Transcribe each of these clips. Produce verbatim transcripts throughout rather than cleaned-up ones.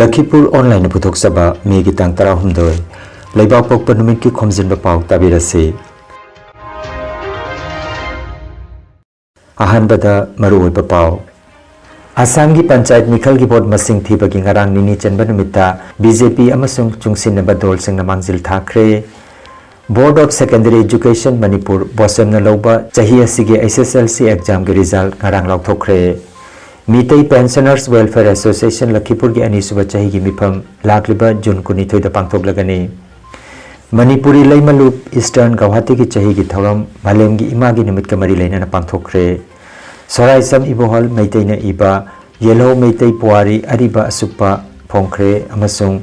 ꯂꯈꯤꯄꯨꯔ ꯑꯣꯟꯂꯥꯏꯟꯅ ꯄꯨꯊꯣꯛꯆꯕ ꯃꯦꯒꯤ ꯇꯥꯡ ꯇꯔꯥꯍꯨꯝꯗꯣꯏ, ꯂꯩꯕꯥꯛ ꯄꯣꯛꯄ ꯅꯨꯃꯤꯠꯀꯤ ꯈꯣꯝꯖꯤꯟꯕ ꯄꯥꯎ ꯇꯥꯕꯤꯔꯁꯤ꯫ ꯑꯍꯥꯟꯕꯗ ꯃꯔꯨꯑꯣꯏꯕ ꯄꯥꯎ꯫ ꯑꯁꯥꯝꯒꯤ ꯄꯟꯆꯥꯌꯠ ꯃꯤꯈꯜꯒꯤ ꯚꯣꯠ ꯃꯁꯤꯡ ꯊꯤꯕꯒꯤ ꯉꯔꯥꯡ ꯅꯤꯅꯤ ꯆꯟꯕ ꯅꯨꯃꯤꯠꯇ ꯕꯤ ꯖꯦ ꯄꯤ ꯑꯃꯁꯨꯡ ꯆꯨꯡꯁꯤꯟꯅꯕ ꯗꯣꯜꯁꯤꯡꯅ ꯃꯥꯡꯖꯤꯜ ꯊꯥꯈ꯭ꯔꯦ꯫ Board of Secondary Education Manipur, ꯕꯣꯁꯦꯝꯅ ꯂꯧꯕ ꯆꯍꯤ ꯑꯁꯤꯒꯤ ꯑꯩꯆ ꯑꯦꯁ ꯑꯦꯜ ꯁꯤ ꯑꯦꯛꯖꯥꯝꯒꯤ ꯔꯤꯖꯜ ꯉꯔꯥꯡ ꯂꯥꯎꯊꯣꯛꯈ꯭ꯔꯦ꯫ ꯃꯤꯇꯩ Pensioners Welfare Association ꯂꯈꯤꯄꯨꯔꯒꯤ ꯑꯅꯤꯁꯨꯕ ꯆꯍꯤꯒꯤ ꯃꯤꯐꯝ ꯂꯥꯛꯂꯤꯕ ꯖꯨꯟ ꯀꯨꯟꯅꯤꯊꯣꯏꯗ ꯄꯥꯡꯊꯣꯛꯂꯒꯅꯤ꯫ ꯃꯅꯤꯄꯨꯔꯤ ꯂꯩꯃꯂꯨꯞ Eastern ꯒꯧꯍꯥꯇꯤꯒꯤ ꯆꯍꯤꯒꯤ ꯊꯧꯔꯝ ꯃꯥꯂꯦꯝꯒꯤ ꯏꯃꯥꯒꯤ ꯅꯨꯃꯤꯠꯀ ꯃꯔꯤ ꯂꯩꯅꯅ ꯄꯥꯡꯊꯣꯛꯈ꯭ꯔꯦ꯫ ꯁꯣꯔꯥꯏꯁꯝ ꯏꯕꯣꯍꯜ ꯃꯩꯇꯩꯅ ꯏꯕ ꯌꯦꯜꯍꯧ ꯃꯩꯇꯩ ꯄꯨꯋꯥꯔꯤ ꯑꯔꯤꯕ ꯑꯁꯨꯞꯄ ꯐꯣꯡꯈ꯭ꯔꯦ ꯑꯃꯁꯨꯡ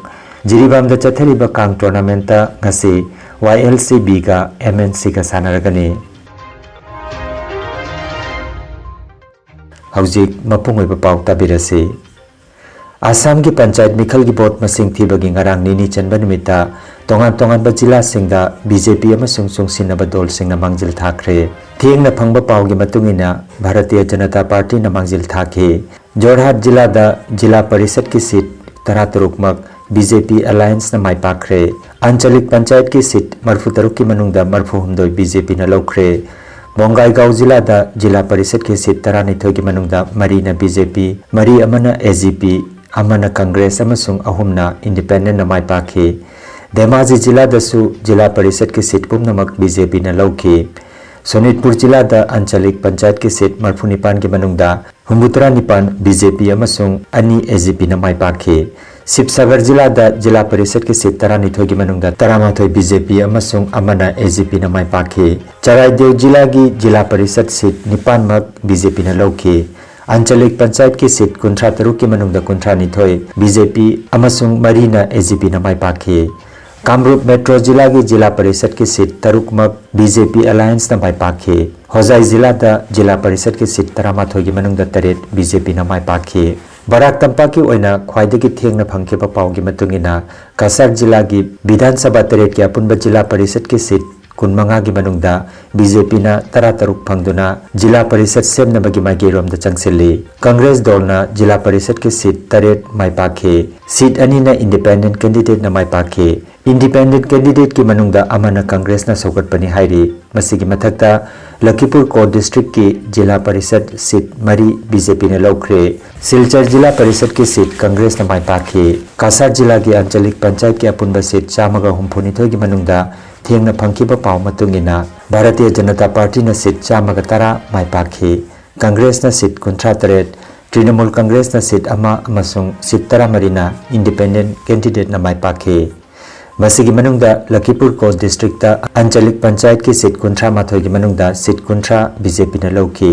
ꯖꯤꯔꯤꯕꯥꯝꯗ ꯆꯠꯊꯔꯤꯕ ꯀꯥꯡ tournamentꯇ ꯉꯁꯤ ꯋꯥꯏ ꯑꯦꯜ ꯁꯤ ꯕꯤꯒ ꯑꯦꯝ ꯑꯦꯟ ꯁꯤꯒ ꯁꯥꯟꯅꯔꯒꯅꯤ꯫ ꯍꯧꯖꯤꯛ ꯃꯄꯨꯡ ꯑꯣꯏꯕ ꯄꯥꯎ ꯇꯥꯕꯤꯔꯁꯤ꯫ ꯑꯁꯥꯝꯒꯤ ꯄꯟꯆꯥꯌꯠ ꯃꯤꯈꯜꯒꯤ ꯚꯣꯠ ꯃꯁꯤꯡ ꯊꯤꯕꯒꯤ ꯉꯔꯥꯡ ꯅꯤꯅꯤ ꯆꯟꯕ ꯅꯨꯃꯤꯠꯇ ꯇꯣꯉꯥꯟ ꯇꯣꯉꯥꯟꯕ ꯖꯤꯂꯥꯁꯤꯡꯗ ꯕꯤ ꯖꯦ ꯄꯤ ꯑꯃꯁꯨꯡ ꯆꯨꯡꯁꯤꯟꯅꯕ ꯗꯣꯜꯁꯤꯡꯅ ꯃꯥꯡꯖꯤꯜ ꯊꯥꯈ꯭ꯔꯦ꯫ ꯊꯦꯡꯅ ꯐꯪꯕ ꯄꯥꯎꯒꯤ ꯃꯇꯨꯡ ꯏꯟꯅ ꯚꯥꯔꯇꯤꯌ ꯖꯅꯇꯥ ꯄꯥꯔꯇꯤꯅ ꯃꯥꯡꯖꯤꯜ ꯊꯥꯈꯤ꯫ ꯖꯣꯔꯍꯥꯠ ꯖꯤꯂꯥꯗ ꯖꯤꯂꯥ ꯄꯔꯤꯁꯠꯀꯤ ꯁꯤꯠ ꯇꯔꯥꯇꯔꯨꯛꯃꯛ ꯕꯤ ꯖꯦ ꯄꯤ ꯑꯦꯂꯥꯌꯟꯁꯅ ꯃꯥꯏ ꯄꯥꯛꯈ꯭ꯔꯦ꯫ ꯑꯟꯆꯂꯤꯛ ꯄꯟꯆꯥꯌꯠꯀꯤ ꯁꯤꯠ ꯃꯔꯤꯐꯨꯇꯔꯨꯛꯀꯤ ꯃꯅꯨꯡꯗ ꯃꯔꯤꯐꯨꯍꯨꯝꯗꯣꯏ ꯕꯤ ꯖꯦ ꯄꯤꯅ ꯂꯧꯈ꯭ꯔꯦ꯫ ꯕꯣꯡꯒꯥꯏꯒꯥꯎ ꯖꯤꯂꯥꯗ ꯖꯤꯂꯥ ꯄꯔꯤꯁꯠꯀꯤ ꯁꯤꯠ ꯇꯔꯥꯅꯤꯊꯣꯏꯒꯤ ꯃꯅꯨꯡꯗ ꯃꯔꯤꯅ ꯕꯤ ꯖꯦ ꯄꯤ, ꯃꯔꯤ ꯑꯃꯅ ꯑꯦ ꯖꯤ ꯄꯤ, ꯑꯃꯅ ꯀꯪꯒ꯭ꯔꯦꯁ ꯑꯃꯁꯨꯡ ꯑꯍꯨꯝꯅ ꯏꯟꯗꯤꯄꯦꯟꯗꯦꯟꯠꯅ ꯃꯥꯏ ꯄꯥꯛꯈꯤ꯫ ꯙꯦꯃꯥꯖꯤ ꯖꯤꯂꯥꯗꯁꯨ ꯖꯤꯂꯥ ꯄꯔꯤꯁꯠꯀꯤ ꯁꯤꯠ ꯄꯨꯝꯅꯃꯛ ꯕꯤ ꯖꯦ ꯄꯤꯅ ꯂꯧꯈꯤ꯫ ꯁꯣꯅꯤꯠꯄꯨꯔ ꯖꯤꯂꯥꯗ ꯑꯟꯆꯂꯤꯛ ꯄꯟꯆꯥꯌꯠꯀꯤ ꯁꯤꯠ ꯃꯔꯤꯐꯨꯅꯤꯄꯥꯟꯒꯤ ꯃꯅꯨꯡꯗ ꯍꯨꯝꯐꯨꯇꯔꯥꯅꯤꯄꯥꯟ ꯕꯤ ꯖꯦ ꯄꯤ ꯑꯃꯁꯨꯡ ꯑꯅꯤ ꯑꯦ ꯖꯤ ꯄꯤꯅ ꯃꯥꯏ ꯄꯥꯛꯈꯤ꯫ ꯁꯤꯕꯁꯥꯒꯔ ꯖꯤꯂꯥꯗ ꯖꯤꯂꯥ ꯄꯔꯤꯁꯠꯀꯤ ꯁꯤꯠ ꯇꯔꯥꯅꯤꯊꯣꯏꯒꯤ ꯃꯅꯨꯡꯗ ꯇꯔꯥꯃꯥꯊꯣꯏ ꯕꯤ ꯖꯦ ꯄꯤ ꯑꯃꯁꯨꯡ ꯑꯃꯅ ꯑꯦ ꯖꯤ ꯄꯤꯅ ꯃꯥꯏ ꯄꯥꯛꯈꯤ꯫ ꯆꯔꯥꯏꯗꯦꯎ ꯖꯤꯂꯥꯒꯤ ꯖꯤꯂꯥ ꯄꯔꯤꯁꯠ ꯁꯤꯠ ꯅꯤꯄꯥꯟꯃꯛ ꯕꯤ ꯖꯦ ꯄꯤꯅ ꯂꯧꯈꯤ꯫ ꯑꯟꯆꯂꯤꯛ ꯄꯟꯆꯥꯌꯠꯀꯤ ꯁꯤꯠ ꯀꯨꯟꯊ꯭ꯔꯥ ꯇꯔꯨꯛꯀꯤ ꯃꯅꯨꯡꯗ ꯀꯨꯟꯊ꯭ꯔꯥ ꯅꯤꯊꯣꯏ ꯕꯤ ꯖꯦ ꯄꯤ ꯑꯃꯁꯨꯡ ꯃꯔꯤꯅ ꯑꯦ ꯖꯤ ꯄꯤꯅ ꯃꯥꯏ ꯄꯥꯛꯈꯤ꯫ ꯀꯥꯃꯔꯨꯞ ꯃꯦꯇ꯭ꯔꯣ ꯖꯤꯂꯥꯒꯤ ꯖꯤꯂꯥ ꯄꯔꯤꯁꯠꯀꯤ ꯁꯤꯠ ꯇꯔꯨꯛꯃꯛ ꯕꯤ ꯖꯦ ꯄꯤ ꯑꯦꯂꯥꯌꯟꯁꯅ ꯃꯥꯏ ꯄꯥꯛꯈꯤ꯫ ꯍꯣꯖꯥꯏ ꯖꯤꯂꯥꯗ ꯖꯤꯂꯥ ꯄꯔꯤꯁꯠꯀꯤ ꯁꯤꯠ ꯇꯔꯥꯃꯥꯊꯣꯏꯒꯤ ꯃꯅꯨꯡꯗ ꯇꯔꯦꯠ ꯕꯤ ꯖꯦ ꯄꯤꯅ ꯃꯥꯏ ꯄꯥꯛꯈꯤ꯫ ꯕꯔꯥꯛ ꯇꯝꯄꯥꯛꯀꯤ ꯑꯣꯏꯅ ꯈ꯭ꯋꯥꯏꯗꯒꯤ ꯊꯦꯡꯅ ꯐꯪꯈꯤꯕ ꯄꯥꯎꯒꯤ ꯃꯇꯨꯡ ꯏꯟꯅ, ꯀꯁꯥꯔ ꯖꯤꯂꯥꯒꯤ ꯕꯤꯙꯥꯟ ꯁꯚꯥ ꯇꯔꯦꯠꯀꯤ ꯑꯄꯨꯟꯕ ꯖꯤꯂꯥ ꯄꯔꯤꯁꯠꯀꯤ ꯁꯤꯠ ꯀꯨꯟꯃꯉꯥꯒꯤ ꯃꯅꯨꯡꯗ ꯕꯤ ꯖꯦ ꯄꯤꯅ ꯇꯔꯥꯇꯔꯨꯛ ꯐꯪꯗꯨꯅ ꯖꯤꯂꯥ ꯄꯔꯤꯁꯠ ꯁꯦꯝꯅꯕꯒꯤ ꯃꯥꯏꯀꯩꯔꯣꯝꯗ ꯆꯪꯁꯤꯜꯂꯤ꯫ ꯀꯪꯒ꯭ꯔꯦꯁ ꯗꯣꯜꯅ ꯖꯤꯂꯥ ꯄꯔꯤꯁꯠꯀꯤ ꯁꯤꯠ ꯇꯔꯦꯠ ꯃꯥꯏ ꯄꯥꯛꯈꯤ꯫ ꯁꯤꯠ ꯑꯅꯤꯅ ꯏꯟꯗꯤꯄꯦꯟꯗꯦꯟꯠ ꯀꯦꯟꯗꯤꯗꯦꯠꯅ ꯃꯥꯏ ꯄꯥꯛꯈꯤ꯫ ꯏꯟꯗꯤꯄꯦꯟꯗꯦꯟꯠ ꯀꯦꯟꯗꯤꯗꯦꯠꯀꯤ ꯃꯅꯨꯡꯗ ꯑꯃꯅ ꯀꯪꯒ꯭ꯔꯦꯁꯅ ꯁꯧꯒꯠꯄꯅꯤ ꯍꯥꯏꯔꯤ꯫ ꯃꯁꯤꯒꯤ ꯃꯊꯛꯇ ꯂꯈꯤꯄꯨꯔ ꯀꯣꯠ ꯗꯤꯁꯇ꯭ꯔꯤꯛꯀꯤ ꯖꯤꯂꯥ ꯄꯔꯤꯁꯠ ꯁꯤꯠ ꯃꯔꯤ ꯕꯤ ꯖꯦ ꯄꯤꯅ ꯂꯧꯈ꯭ꯔꯦ꯫ ꯁꯤꯜꯆꯔ ꯖꯤꯂꯥ ꯄꯔꯤꯁꯠꯀꯤ ꯁꯤꯠ ꯀꯪꯒ꯭ꯔꯦꯁꯅ ꯃꯥꯏ ꯄꯥꯛꯈꯤ꯫ ꯀꯥꯁꯥꯔ ꯖꯤꯂꯥꯒꯤ ꯑꯟꯆꯂꯤꯛ ꯄꯟꯆꯥꯌꯠꯀꯤ ꯑꯄꯨꯟꯕ ꯁꯤꯠ ꯆꯥꯝꯃꯒ ꯍꯨꯝꯐꯨꯅꯤꯊꯣꯏꯒꯤ ꯃꯅꯨꯡꯗ ꯊꯦꯡꯅ ꯐꯪꯈꯤꯕ ꯄꯥꯎ ꯃꯇꯨꯡ ꯏꯟꯅ ꯚꯥꯔꯇꯤꯌ ꯖꯅꯇꯥ ꯄꯥꯔꯇꯤꯅ ꯁꯤꯠ ꯆꯥꯝꯃꯒ ꯇꯔꯥ ꯃꯥꯏ ꯄꯥꯛꯈꯤ꯫ ꯀꯪꯒ꯭ꯔꯦꯁꯅ ꯁꯤꯠ ꯀꯨꯟꯊ꯭ꯔꯥ ꯇꯔꯦꯠ, ꯇ꯭ꯔꯤꯅꯃꯨꯜ ꯀꯪꯒ꯭ꯔꯦꯁꯅ ꯁꯤꯠ ꯑꯃ ꯑꯃꯁꯨꯡ ꯁꯤꯠ ꯇꯔꯥꯃꯔꯤꯅ ꯏꯟꯗꯤꯄꯦꯟꯗꯦꯟꯠ ꯀꯦꯟꯗꯤꯗꯦꯠꯅ ꯃꯥꯏ ꯄꯥꯛꯈꯤ꯫ ꯃꯁꯤꯒꯤ ꯃꯅꯨꯡꯗ ꯂꯈꯤꯄꯨꯔ ꯀꯣꯠ ꯗꯤꯁꯇ꯭ꯔꯤꯛꯇ ꯑꯟꯆꯂꯤꯛ ꯄꯟꯆꯥꯌꯠꯀꯤ ꯁꯤꯠ ꯀꯨꯟꯊ꯭ꯔꯥ ꯃꯥꯊꯣꯏꯒꯤ ꯃꯅꯨꯡꯗ ꯁꯤꯠ ꯀꯨꯟꯊ꯭ꯔꯥ ꯕꯤ ꯖꯦ ꯄꯤꯅ ꯂꯧꯈꯤ,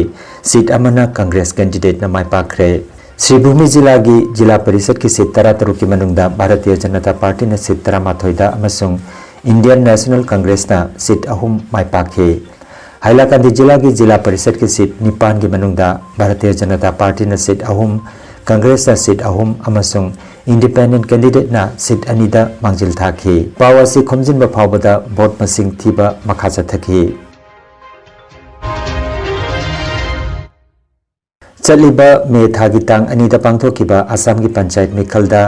ꯁꯤꯠ ꯑꯃꯅ ꯀꯪꯒ꯭ꯔꯦꯁ ꯀꯦꯟꯗꯤꯗꯦꯠꯅ ꯃꯥꯏ ꯄꯥꯛꯈ꯭ꯔꯦ꯫ ꯁ꯭ꯔꯤꯚꯨꯃꯤ ꯖꯤꯂꯥꯒꯤ ꯖꯤꯂꯥ ꯄꯔꯤꯁꯠꯀꯤ ꯁꯤꯠ ꯇꯔꯥꯇꯔꯨꯛꯀꯤ ꯃꯅꯨꯡꯗ ꯚꯥꯔꯇꯤꯌ ꯖꯅꯇꯥ ꯄꯥꯔꯇꯤꯅ ꯁꯤꯠ ꯇꯔꯥꯃꯥꯊꯣꯏꯗ ꯑꯃꯁꯨꯡ ꯏꯟꯗꯤꯌꯟ ꯅꯦꯁꯅꯦꯜ ꯀꯪꯒ꯭ꯔꯦꯁꯅ ꯁꯤꯠ ꯑꯍꯨꯝ ꯃꯥꯏ ꯄꯥꯛꯈꯤ꯫ ꯍꯥꯏꯂꯥꯀꯥꯟꯗꯤ ꯖꯤꯂꯥꯒꯤ ꯖꯤꯂꯥ ꯄꯔꯤꯁꯠꯀꯤ ꯁꯤꯠ ꯅꯤꯄꯥꯟꯒꯤ ꯃꯅꯨꯡꯗ ꯚꯥꯔꯇꯤꯌ ꯖꯅꯇꯥ ꯄꯥꯔꯇꯤꯅ ꯁꯤꯠ ꯑꯍꯨꯝ, ꯀꯪꯒ꯭ꯔꯦꯁꯅ ꯁꯤꯠ ꯑꯍꯨꯝ ꯑꯃꯁꯨꯡ ꯏꯟꯗꯤꯄꯦꯟꯗꯦꯟꯠ ꯀꯦꯟꯗꯤꯗꯦꯠꯅ ꯁꯤꯠ ꯑꯅꯤꯗ ꯃꯥꯡꯖꯤꯜ ꯊꯥꯈꯤ꯫ ꯄꯥꯎ ꯑꯁꯤ ꯈꯣꯝꯖꯤꯟꯕ ꯐꯥꯎꯕꯗ ꯚꯣꯠ ꯃꯁꯤꯡ ꯊꯤꯕ ꯃꯈꯥ ꯆꯠꯊꯈꯤ꯫ ꯆꯠꯂꯤꯕ ꯃꯦ ꯊꯥꯒꯤ ꯇꯥꯡ ꯑꯅꯤꯗ ꯄꯥꯡꯊꯣꯛꯈꯤꯕ ꯑꯁꯥꯝꯒꯤ ꯄꯟꯆꯥꯌꯠ ꯃꯤꯈꯜꯗ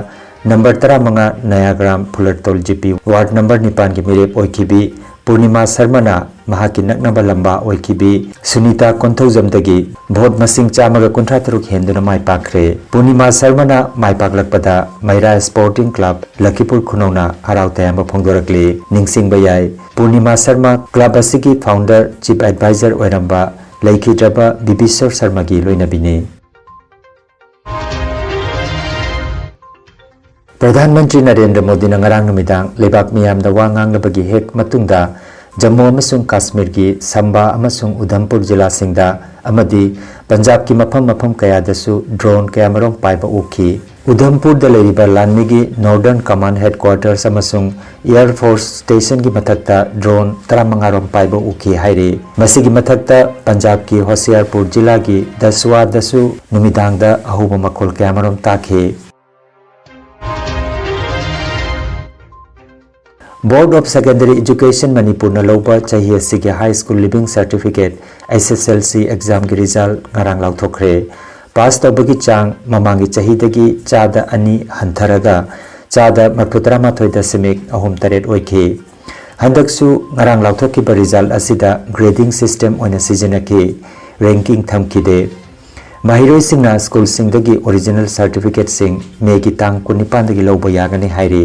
ꯅꯝꯕꯔ ꯇꯔꯥꯃꯉꯥ ꯅꯌꯥꯒ꯭ꯔꯥꯝ ꯐꯨꯂꯔꯇꯣꯜ ꯖꯤ ꯄꯤ ꯋꯥꯔꯗ ꯅꯝꯕꯔ ꯅꯤꯄꯥꯟꯒꯤ ꯃꯤꯔꯦꯞ ꯑꯣꯏꯈꯤꯕꯤ ꯄꯨꯔꯅꯤꯃꯥ ꯁꯔꯃꯅ ꯃꯍꯥꯛꯀꯤ ꯅꯛꯅꯕ ꯂꯝꯕꯥ ꯑꯣꯏꯈꯤꯕꯤ ꯁꯨꯅꯤꯇꯥ ꯀꯣꯟꯊꯧꯖꯝꯗꯒꯤ ꯚꯣꯠ ꯃꯁꯤꯡ ꯆꯥꯝꯃꯒ ꯀꯨꯟꯊ꯭ꯔꯥ ꯇꯔꯨꯛ ꯍꯦꯟꯗꯨꯅ ꯃꯥꯏ ꯄꯥꯛꯈ꯭ꯔꯦ꯫ ꯄꯨꯔꯅꯤꯃꯥ ꯁꯔꯃꯅ ꯃꯥꯏ ꯄꯥꯛꯂꯛꯄꯗ ꯃꯩꯔꯥ ꯁ꯭ꯄꯣꯔꯇꯤꯡ ꯀ꯭ꯂꯕ ꯂꯈꯤꯄꯨꯔ ꯈꯨꯅꯧꯅ ꯍꯔꯥꯎ ꯇꯌꯥꯝꯕ ꯐꯣꯡꯗꯣꯔꯛꯂꯤ꯫ ꯅꯤꯡꯁꯤꯡꯕ ꯌꯥꯏ, ꯄꯨꯔꯅꯤꯃꯥ ꯁꯔꯃ ꯀ꯭ꯂꯕ ꯑꯁꯤꯒꯤ ꯐꯥꯎꯟꯗꯔ ꯆꯤꯐ ꯑꯦꯗꯚꯥꯏꯖꯔ ꯑꯣꯏꯔꯝꯕ ꯂꯩꯈꯤꯗ꯭ꯔꯕ ꯕꯤꯕꯤꯁꯣꯔ ꯁꯔꯃꯒꯤ ꯂꯣꯏꯅꯕꯤꯅꯤ꯫ ꯄ꯭ꯔꯙꯥꯟ ꯃꯟꯇ꯭ꯔꯤ ꯅꯔꯦꯟꯗ꯭ꯔ ꯃꯣꯗꯤꯅ ꯉꯔꯥꯡ ꯅꯨꯃꯤꯗꯥꯡ ꯂꯩꯕꯥꯛ ꯃꯤꯌꯥꯝꯗ ꯋꯥ ꯉꯥꯡꯂꯕꯒꯤ ꯍꯦꯛ ꯃꯇꯨꯡꯗ ꯖꯝꯃꯨ ꯑꯃꯁꯨꯡ ꯀꯥꯁꯃꯤꯔꯒꯤ ꯁꯝꯕꯥ ꯑꯃꯁꯨꯡ ꯎꯙꯝꯄꯨꯔ ꯖꯤꯂꯥꯁꯤꯡꯗ ꯑꯃꯗꯤ ꯄꯟꯖꯥꯕꯀꯤ ꯃꯐꯝ ꯃꯐꯝ ꯀꯌꯥꯗꯁꯨ ꯗ꯭ꯔꯣꯟ ꯀꯌꯥꯃꯔꯨꯝ ꯄꯥꯏꯕ ꯎꯈꯤ꯫ ꯎꯙꯝꯄꯨꯔꯗ ꯂꯩꯔꯤꯕ ꯂꯥꯟꯃꯤꯒꯤ ꯅꯣꯔꯗꯔꯟ ꯀꯃꯥꯟ ꯍꯦꯗꯀ꯭ꯋꯥꯔꯇꯔꯁ ꯑꯃꯁꯨꯡ ꯑꯦꯌꯔ ꯐꯣꯔꯁ ꯁ꯭ꯇꯦꯁꯟꯒꯤ ꯃꯊꯛꯇ ꯗ꯭ꯔꯣꯟ ꯇꯔꯥꯃꯉꯥ ꯔꯣꯝ ꯄꯥꯏꯕ ꯎꯈꯤ ꯍꯥꯏꯔꯤ꯫ ꯃꯁꯤꯒꯤ ꯃꯊꯛꯇ ꯄꯟꯖꯥꯕꯀꯤ ꯍꯣꯁꯤꯌꯥꯔꯄꯨꯔ ꯖꯤꯂꯥꯒꯤ ꯗꯁꯋꯥꯗꯁꯨ ꯅꯨꯃꯤꯗꯥꯡꯗ ꯑꯍꯧꯕ ꯃꯈꯣꯜ ꯀꯌꯥꯃꯔꯨꯝ ꯇꯥꯈꯤ꯫ Board of Secondary Education ꯃꯅꯤꯄꯨꯔꯅ ꯂꯧꯕ ꯆꯍꯤ ꯑꯁꯤꯒꯤ High School Leaving Certificate, H S L C examꯒꯤ result ꯉꯔꯥꯡ ꯂꯥꯎꯊꯣꯛꯈ꯭ꯔꯦ꯫ ꯄꯥꯁ ꯇꯧꯕꯒꯤ ꯆꯥꯡ ꯃꯃꯥꯡꯒꯤ ꯆꯍꯤꯗꯒꯤ ꯆꯥꯗ ꯑꯅꯤ ꯍꯟꯊꯔꯒ ꯆꯥꯗ ꯃꯔꯐꯨꯇꯔꯥ ꯃꯥꯊꯣꯏ ꯗꯁꯃꯤꯛ ꯑꯍꯨꯝ ꯇꯔꯦꯠ ꯑꯣꯏꯈꯤ꯫ ꯍꯟꯗꯛꯁꯨ ꯉꯔꯥꯡ ꯂꯥꯎꯊꯣꯛꯈꯤꯕ result ꯑꯁꯤꯗ grading system ꯑꯣꯏꯅ ꯁꯤꯖꯤꯟꯅꯈꯤ꯫ Ranking ꯊꯝꯈꯤꯗꯦ꯫ ꯃꯍꯩꯔꯣꯏꯁꯤꯡꯅ schoolꯁꯤꯡꯗꯒꯤ original certificateꯁꯤꯡ ꯃꯦꯒꯤ ꯇꯥꯡ ꯀꯨꯟꯅꯤꯄꯥꯟꯗꯒꯤ ꯂꯧꯕ ꯌꯥꯒꯅꯤ ꯍꯥꯏꯔꯤ꯫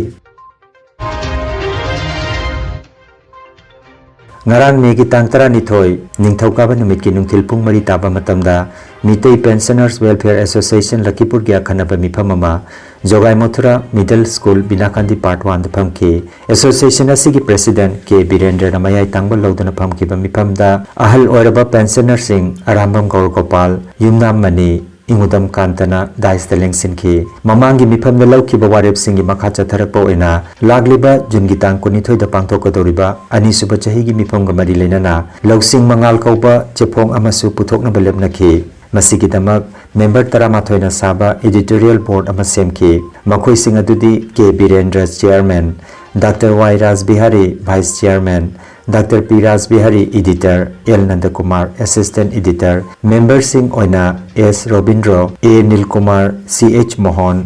ꯉꯔꯥꯡ ꯃꯦꯒꯤ ꯇꯥꯡ ꯇꯔꯥꯅꯤꯊꯣꯏ, ꯅꯤꯡꯊꯧꯀꯥꯕ ꯅꯨꯃꯤꯠꯀꯤ ꯅꯨꯡꯊꯤꯜ ꯄꯨꯡ ꯃꯔꯤ ꯇꯥꯕ ꯃꯇꯝꯗ ꯃꯤꯇꯩ Pensioners Welfare Association ꯂꯈꯤꯄꯨꯔꯒꯤ ꯑꯈꯟꯅꯕ ꯃꯤꯐꯝ ꯑꯃ ꯖꯣꯒꯥꯏꯃꯊꯨꯔꯥ Middle School ꯕꯤꯅꯥꯀꯥꯟꯗꯤ Part Oneꯗ ꯐꯝꯈꯤ꯫ Association ꯑꯁꯤꯒꯤ President ꯀꯦ ꯕꯤꯔꯦꯟꯗ꯭ꯔꯅ ꯃꯌꯥꯏ ꯇꯥꯡꯕ ꯂꯧꯗꯨꯅ ꯐꯝꯈꯤꯕ ꯃꯤꯐꯝꯗ ꯑꯍꯜ ꯑꯣꯏꯔꯕ pensionerꯁꯤꯡ ꯑꯔꯥꯝꯕꯝ ꯒꯧꯔꯒꯣꯄꯥꯜ, ꯌꯨꯝꯅꯥꯝ ꯃꯅꯤ, ꯏꯉꯨꯗꯝ ꯀꯥꯟꯇꯅ dais ꯂꯦꯡꯁꯤꯟꯈꯤ꯫ ꯃꯃꯥꯡꯒꯤ ꯃꯤꯐꯝꯗ ꯂꯧꯈꯤꯕ ꯋꯥꯔꯦꯞꯁꯤꯡꯒꯤ ꯃꯈꯥ ꯆꯠꯊꯔꯛꯄ ꯑꯣꯏꯅ ꯂꯥꯛꯂꯤꯕ ꯖꯨꯟꯒꯤ ꯇꯥꯡ ꯀꯨꯟꯅꯤꯊꯣꯏꯗ ꯄꯥꯡꯊꯣꯛꯀꯗꯧꯔꯤꯕ ꯑꯅꯤꯁꯨꯕ ꯆꯍꯤꯒꯤ ꯃꯤꯐꯝꯒ ꯃꯔꯤ ꯂꯩꯅꯅ ꯂꯧꯁꯤꯡ ꯃꯉꯥꯜ ꯀꯧꯕ ꯆꯦꯐꯣꯡ ꯑꯃꯁꯨ ꯄꯨꯊꯣꯛꯅꯕ ꯂꯦꯞꯅꯈꯤ꯫ ꯃꯁꯤꯒꯤꯗꯃꯛ member ꯇꯔꯥꯃꯥꯊꯣꯏꯅ ꯁꯥꯕ editorial board ꯑꯃ ꯁꯦꯝꯈꯤ꯫ ꯃꯈꯣꯏꯁꯤꯡ ꯑꯗꯨꯗꯤ ꯀꯦ ꯕꯤꯔꯦꯟꯗ꯭ꯔ, Chairman, ꯗꯥꯛꯇꯔ ꯋꯥꯏ ꯔꯥꯖꯕꯤꯍꯥꯔꯤ, Vice Chairman, ꯗꯥꯛꯇꯔ ꯄꯤ ꯔꯥꯖꯕꯤꯍꯥꯔꯤ, Editor, ꯑꯦꯜ ꯅꯟꯗꯀꯨꯃꯥꯔ, Assistant Editor, memberꯁꯤꯡ ꯑꯣꯏꯅ ꯑꯦꯁ ꯔꯣꯕꯤꯟꯗ꯭ꯔꯣ, ꯑꯦ ꯅꯤꯜꯀꯨꯃꯥꯔ, ꯁꯤ H Mohan,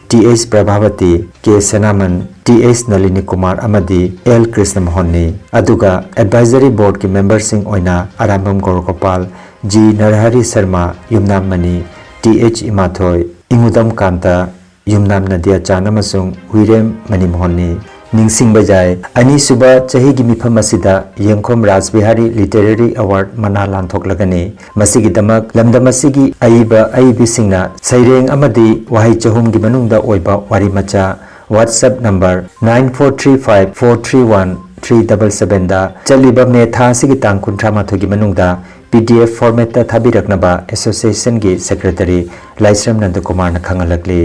T H Prabhavati, ꯀꯦ ꯁꯅꯥꯃꯟ, ꯇꯤ ꯑꯩꯆ ꯅꯂꯤꯅꯤ ꯀꯨꯃꯥꯔ ꯑꯃꯗꯤ ꯑꯦꯜ ꯀ꯭ꯔꯤꯁꯅ ꯃꯣꯍꯟꯅꯤ꯫ ꯑꯗꯨꯒ advisory boardꯀꯤ memberꯁꯤꯡ ꯑꯣꯏꯅ ꯑꯔꯥꯝꯕꯝ ꯒꯧꯔꯒꯣꯄꯥꯜ, ꯖꯤ ꯅꯔꯍꯔꯤ ꯁꯔꯃ, ꯌꯨꯝꯅꯥꯝ ꯃꯅꯤ, ꯇꯤ ꯑꯩꯆ ꯏꯃꯥꯊꯣꯏ, ꯏꯉꯨꯗꯝ ꯀꯥꯟꯇ, ꯌꯨꯝꯅꯥꯝ ꯅꯗꯤꯌꯥ ꯆꯥꯟ ꯑꯃꯁꯨꯡ ꯍꯨꯏꯔꯦꯝ ꯃꯅꯤꯃꯣꯍꯟꯅꯤ꯫ ꯅꯤꯡꯁꯤꯡꯕ ꯌꯥꯏ, ꯑꯅꯤꯁꯨꯕ ꯆꯍꯤꯒꯤ ꯃꯤꯐꯝ ꯑꯁꯤꯗ ꯌꯦꯡꯈꯣꯝ ꯔꯥꯖꯕꯤꯍꯥꯔꯤ Literary Award ꯃꯅꯥ ꯂꯥꯟꯊꯣꯛꯂꯒꯅꯤ꯫ ꯃꯁꯤꯒꯤꯗꯃꯛ ꯂꯝꯗꯝ ꯑꯁꯤꯒꯤ ꯑꯏꯕ ꯑꯏꯕꯤꯁꯤꯡꯅ ꯁꯩꯔꯦꯡ ꯑꯃꯗꯤ ꯋꯥꯍꯩ ꯆꯍꯨꯝꯒꯤ ꯃꯅꯨꯡꯗ ꯑꯣꯏꯕ ꯋꯥꯔꯤ ꯃꯆꯥ WhatsApp number nine four three five four three one three double sevenꯗ ꯆꯠꯂꯤꯕ ꯃꯦ ꯊꯥ ꯑꯁꯤꯒꯤ ꯇꯥꯡ ꯀꯨꯟꯊ꯭ꯔꯥ ꯃꯥꯊꯣꯏꯒꯤ ꯃꯅꯨꯡꯗ PDF formatꯇ ꯊꯥꯕꯤꯔꯛꯅꯕ associationꯒꯤ secretary ꯂꯥꯏꯁ꯭ꯔꯝ ꯅꯟꯗꯀꯨꯃꯥꯔꯅ ꯈꯪꯍꯜꯂꯛꯂꯤ꯫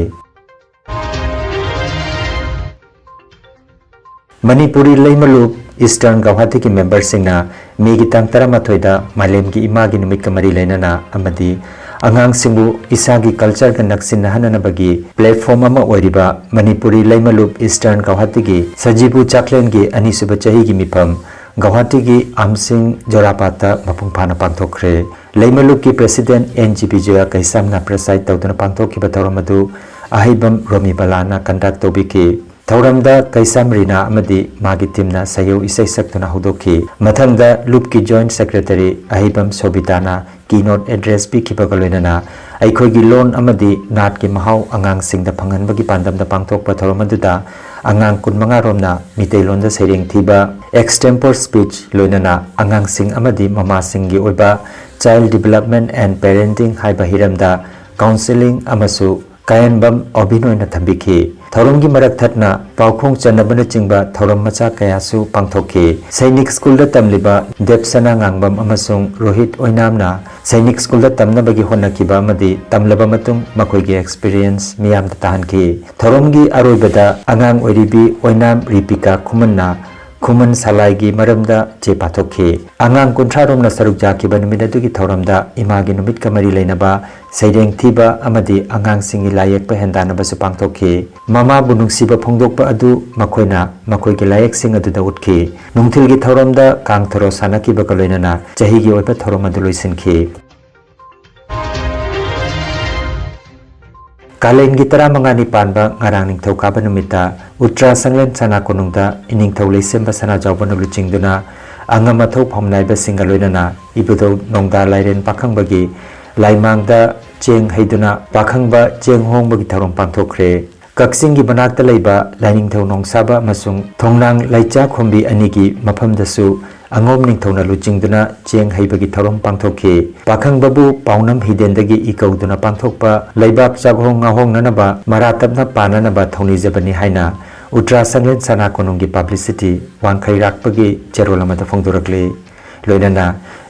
ꯃꯅꯤꯄꯨꯔꯤ ꯂꯩꯃꯂꯨꯞ Eastern Guwahatiꯒꯤ memberꯁꯤꯡꯅ ꯃꯦꯒꯤ ꯇꯥꯡ ꯇꯔꯥꯃꯥꯊꯣꯏꯗ ꯃꯥꯂꯦꯝꯒꯤ ꯏꯃꯥꯒꯤ ꯅꯨꯃꯤꯠꯀ ꯃꯔꯤ ꯂꯩꯅꯅ ꯑꯃꯗꯤ ꯑꯉꯥꯡꯁꯤꯡꯕꯨ ꯏꯁꯥꯒꯤ ꯀꯜꯆꯔꯒ ꯅꯛꯁꯤꯟꯅꯍꯟꯅꯅꯕꯒꯤ ꯄ꯭ꯂꯦꯠꯐꯣꯝ ꯑꯃ ꯑꯣꯏꯔꯤꯕ ꯃꯅꯤꯄꯨꯔꯤ ꯂꯩꯃꯂꯨꯞ ꯏꯁꯇꯔꯟ ꯒꯧꯍꯥꯇꯤꯒꯤ ꯁꯖꯤꯕꯨ ꯆꯥꯛꯂꯦꯟꯒꯤ ꯑꯅꯤꯁꯨꯕ ꯆꯍꯤꯒꯤ ꯃꯤꯐꯝ ꯒꯧꯍꯥꯇꯤꯒꯤ ꯑꯝꯁꯤꯡ ꯖꯣꯔꯥꯄꯥꯠꯇ ꯃꯄꯨꯡ ꯐꯥꯅ ꯄꯥꯡꯊꯣꯛꯈ꯭ꯔꯦ꯫ ꯂꯩꯃꯂꯨꯞꯀꯤ ꯄ꯭ꯔꯦꯁꯤꯗꯦꯟꯠ ꯑꯦꯟ ꯖꯤ ꯕꯤꯖꯣꯌꯥ ꯀꯩꯁꯥꯝꯅ ꯄ꯭ꯔꯦꯁꯥꯏꯗ ꯇꯧꯗꯨꯅ ꯄꯥꯡꯊꯣꯛꯈꯤꯕ ꯊꯧꯔꯝ ꯑꯗꯨ ꯑꯍꯩꯕꯝ ꯔꯣꯃꯤ ꯕꯂꯥꯅ ꯀꯟꯗꯛ ꯇꯧꯕꯤꯈꯤ꯫ ꯊꯧꯔꯝꯗ ꯀꯩꯁꯥꯝ ꯔꯤꯅꯥ ꯑꯃꯗꯤ ꯃꯥꯒꯤ ꯇꯤꯝꯅ ꯁꯩꯍꯧ ꯏꯁꯩ ꯁꯛꯇꯨꯅ ꯍꯧꯗꯣꯛꯈꯤ꯫ ꯃꯊꯪꯗ ꯂꯨꯞꯀꯤ ꯖꯣꯏꯟꯠ ꯁꯦꯀ꯭ꯔꯦꯇꯔꯤ ꯑꯍꯩꯕꯝ ꯁꯣꯕꯤꯇꯥꯅ ꯀꯤꯅꯣꯠ ꯑꯦꯗ꯭ꯔꯦꯁ ꯄꯤꯈꯤꯕꯒ ꯂꯣꯏꯅꯅ ꯑꯩꯈꯣꯏꯒꯤ ꯂꯣꯟ ꯑꯃꯗꯤ ꯅꯥꯠꯀꯤ ꯃꯍꯥꯎ ꯑꯉꯥꯡꯁꯤꯡꯗ ꯐꯪꯍꯟꯕꯒꯤ ꯄꯥꯟꯗꯝꯗ ꯄꯥꯡꯊꯣꯛꯄ ꯊꯧꯔꯝ ꯑꯗꯨꯗ ꯑꯉꯥꯡ ꯀꯨꯟꯃꯉꯥ ꯔꯣꯝꯅ ꯃꯤꯇꯩꯂꯣꯟꯗ ꯁꯩꯔꯦꯡ ꯊꯤꯕ, ꯑꯦꯛꯁꯇꯦꯝꯄꯣꯔ ꯁ꯭ꯄꯤꯆ, ꯂꯣꯏꯅꯅ ꯑꯉꯥꯡꯁꯤꯡ ꯑꯃꯗꯤ ꯃꯃꯥꯁꯤꯡꯒꯤ ꯑꯣꯏꯕ Child Development and Parenting ꯍꯥꯏꯕ ꯍꯤꯔꯝꯗ ꯀꯥꯎꯟꯁꯦꯂꯤꯡ ꯑꯃꯁꯨ ꯀꯥꯌꯦꯟꯕꯝ ꯑꯣꯕꯤꯟ ꯑꯣꯏꯅ ꯊꯝꯕꯤꯈꯤ꯫ ꯊꯧꯔꯝꯒꯤ ꯃꯔꯛ ꯊꯠꯅ ꯄꯥꯎꯈꯣꯡ ꯆꯟꯅꯕꯅꯆꯤꯡꯕ ꯊꯧꯔꯝ ꯃꯆꯥ ꯀꯌꯥꯁꯨ ꯄꯥꯡꯊꯣꯛꯈꯤ꯫ ꯁꯩꯅꯤꯛ ꯁ꯭ꯀꯨꯜꯗ ꯇꯝꯂꯤꯕ ꯗꯦꯕꯁꯅꯥ ꯉꯥꯡꯕꯝ ꯑꯃꯁꯨꯡ ꯔꯣꯍꯤꯠ ꯑꯣꯏꯅꯥꯝꯅ ꯁꯩꯅꯤꯛ ꯁ꯭ꯀꯨꯜꯗ ꯇꯝꯅꯕꯒꯤ ꯍꯣꯠꯅꯈꯤꯕ ꯑꯃꯗꯤ ꯇꯝꯂꯕ ꯃꯇꯨꯡ ꯃꯈꯣꯏꯒꯤ ꯑꯦꯛꯁꯄꯤꯔꯤꯌꯦꯟꯁ ꯃꯤꯌꯥꯝꯗ ꯇꯥꯍꯟꯈꯤ꯫ ꯊꯧꯔꯝꯒꯤ ꯑꯔꯣꯏꯕꯗ ꯑꯉꯥꯡ ꯑꯣꯏꯔꯤꯕꯤ ꯑꯣꯏꯅꯥꯝ ꯔꯤꯄꯤꯀꯥ ꯈꯨꯃꯟꯅ ꯈꯨꯃꯟ ꯁꯂꯥꯏꯒꯤ ꯃꯔꯝꯗ ꯆꯦ ꯄꯥꯊꯣꯛꯈꯤ꯫ ꯑꯉꯥꯡ ꯀꯨꯟꯊ꯭ꯔꯥ ꯔꯣꯝꯅ ꯁꯔꯨꯛ ꯌꯥꯈꯤꯕ ꯅꯨꯃꯤꯠ ꯑꯗꯨꯒꯤ ꯊꯧꯔꯝꯗ ꯏꯃꯥꯒꯤ ꯅꯨꯃꯤꯠꯀ ꯃꯔꯤ ꯂꯩꯅꯕ ꯁꯩꯔꯦꯡ ꯊꯤꯕ ꯑꯃꯗꯤ ꯑꯉꯥꯡꯁꯤꯡꯒꯤ ꯂꯥꯏ ꯌꯦꯛꯄ ꯍꯦꯟꯗꯥꯟꯅꯕꯁꯨ ꯄꯥꯡꯊꯣꯛꯈꯤ꯫ ꯃꯃꯥꯕꯨ ꯅꯨꯡꯁꯤꯕ ꯐꯣꯡꯗꯣꯛꯄ ꯑꯗꯨ ꯃꯈꯣꯏꯅ ꯃꯈꯣꯏꯒꯤ ꯂꯥꯏꯌꯦꯛꯁꯤꯡ ꯑꯗꯨꯗ ꯎꯠꯈꯤ꯫ ꯅꯨꯡꯊꯤꯜꯒꯤ ꯊꯧꯔꯝꯗ ꯀꯥꯡ ꯊꯔꯣ ꯁꯥꯟꯅꯈꯤꯕꯒ ꯂꯣꯏꯅꯅ ꯆꯍꯤꯒꯤ ꯑꯣꯏꯕ ꯊꯧꯔꯝ ꯑꯗꯨ ꯂꯣꯏꯁꯤꯟꯈꯤ꯫ ꯀꯥꯂꯦꯟꯒꯤ ꯇꯔꯥꯃꯉꯥꯅꯤ ꯄꯥꯟꯕ ꯉꯔꯥꯡ ꯅꯤꯡꯊꯧꯀꯥꯕ ꯅꯨꯃꯤꯠꯇ ꯎꯇ꯭ꯔꯥ ꯁꯪꯂꯦꯟ ꯁꯅꯥ ꯀꯣꯅꯨꯡꯗ ꯏꯅꯤꯡꯊꯧ ꯂꯩꯁꯦꯝꯕ ꯁꯅꯥꯖꯥꯎꯕꯅ ꯂꯨꯆꯤꯡꯗꯨꯅ ꯑꯉꯝ ꯑꯊꯧ ꯐꯝꯅꯥꯏꯕꯁꯤꯡꯒ ꯂꯣꯏꯅꯅ ꯏꯕꯨꯙꯧ ꯅꯣꯡꯗꯥ ꯂꯥꯏꯔꯦꯟ ꯄꯥꯈꯪꯕꯒꯤ ꯂꯥꯏꯃꯥꯡꯗ ꯆꯦꯡ ꯍꯩꯗꯨꯅ ꯄꯥꯈꯪꯕ ꯆꯦꯡ ꯍꯣꯡꯕꯒꯤ ꯊꯧꯔꯝ ꯄꯥꯡꯊꯣꯛꯈ꯭ꯔꯦ꯫ ꯀꯛꯆꯤꯡꯒꯤ ꯃꯅꯥꯛꯇ ꯂꯩꯕ ꯂꯥꯏꯅꯤꯡꯊꯧ ꯅꯣꯡꯁꯥꯕ ꯑꯃꯁꯨꯡ ꯊꯣꯡꯅꯥꯡ ꯂꯩꯆꯥꯈꯣꯝꯕꯤ ꯑꯅꯤꯒꯤ ꯃꯐꯝꯗꯁꯨ ꯑꯉꯣꯝ ꯅꯤꯡꯊꯧꯅ ꯂꯨꯆꯤꯡꯗꯨꯅ ꯆꯦꯡ ꯍꯩꯕꯒꯤ ꯊꯧꯔꯝ ꯄꯥꯡꯊꯣꯛꯈꯤ꯫ ꯄꯥꯈꯪꯕꯕꯨ ꯄꯥꯎꯅꯝ ꯍꯤꯗꯦꯟꯗꯒꯤ ꯏꯀꯧꯗꯨꯅ ꯄꯥꯡꯊꯣꯛꯄ ꯂꯩꯕꯥꯛ ꯆꯥꯛꯍꯣꯡ ꯉꯥꯍꯣꯡꯅꯅꯕ ꯃꯔꯥ ꯇꯞꯅ ꯄꯥꯟꯅꯅꯕ ꯊꯧꯅꯤꯖꯕꯅꯤ ꯍꯥꯏꯅ ꯎꯇ꯭ꯔꯥ ꯁꯪꯂꯦꯟ ꯁꯅꯥ ꯀꯣꯅꯨꯡꯒꯤ ꯄꯕ꯭ꯂꯤꯁꯤꯇꯤ ꯋꯥꯡꯈꯩꯔꯥꯛꯄꯒꯤ ꯆꯦꯔꯣꯜ ꯑꯃꯗ ꯐꯣꯡꯗꯣꯔꯛꯂꯤ꯫ ꯂꯣꯏꯅꯅ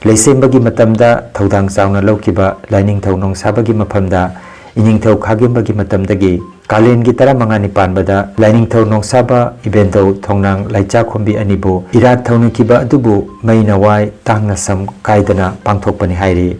ꯂꯩꯁꯦꯝꯕꯒꯤ ꯃꯇꯝꯗ ꯊꯧꯗꯥꯡ ꯆꯥꯎꯅ ꯂꯧꯈꯤꯕ ꯂꯥꯏꯅꯤꯡꯊꯧ ꯅꯣꯡꯁꯥꯕꯒꯤ ꯃꯐꯝꯗ ꯏꯅꯤꯡꯊꯧ ꯈꯥꯒꯦꯝꯕꯒꯤ ꯃꯇꯝꯗꯒꯤ ꯀꯥꯂꯦꯟꯒꯤ ꯇꯔꯥꯃꯉꯥꯅꯤ ꯄꯥꯟꯕꯗ ꯂꯥꯏꯅꯤꯡꯊꯧ ꯅꯣꯡꯁꯥꯕ ꯏꯕꯦꯟꯗꯧ ꯊꯣꯡꯅꯥꯡ ꯂꯩꯆꯥꯈꯣꯝꯕꯤ ꯑꯅꯤꯕꯨ ꯏꯔꯥꯠ ꯊꯧꯅꯤꯈꯤꯕ ꯑꯗꯨꯕꯨ ꯃꯩꯅ ꯋꯥꯏ ꯇꯥꯡꯅ ꯁꯝ ꯀꯥꯏꯗꯅ ꯄꯥꯡꯊꯣꯛꯄꯅꯤ ꯍꯥꯏꯔꯤ꯫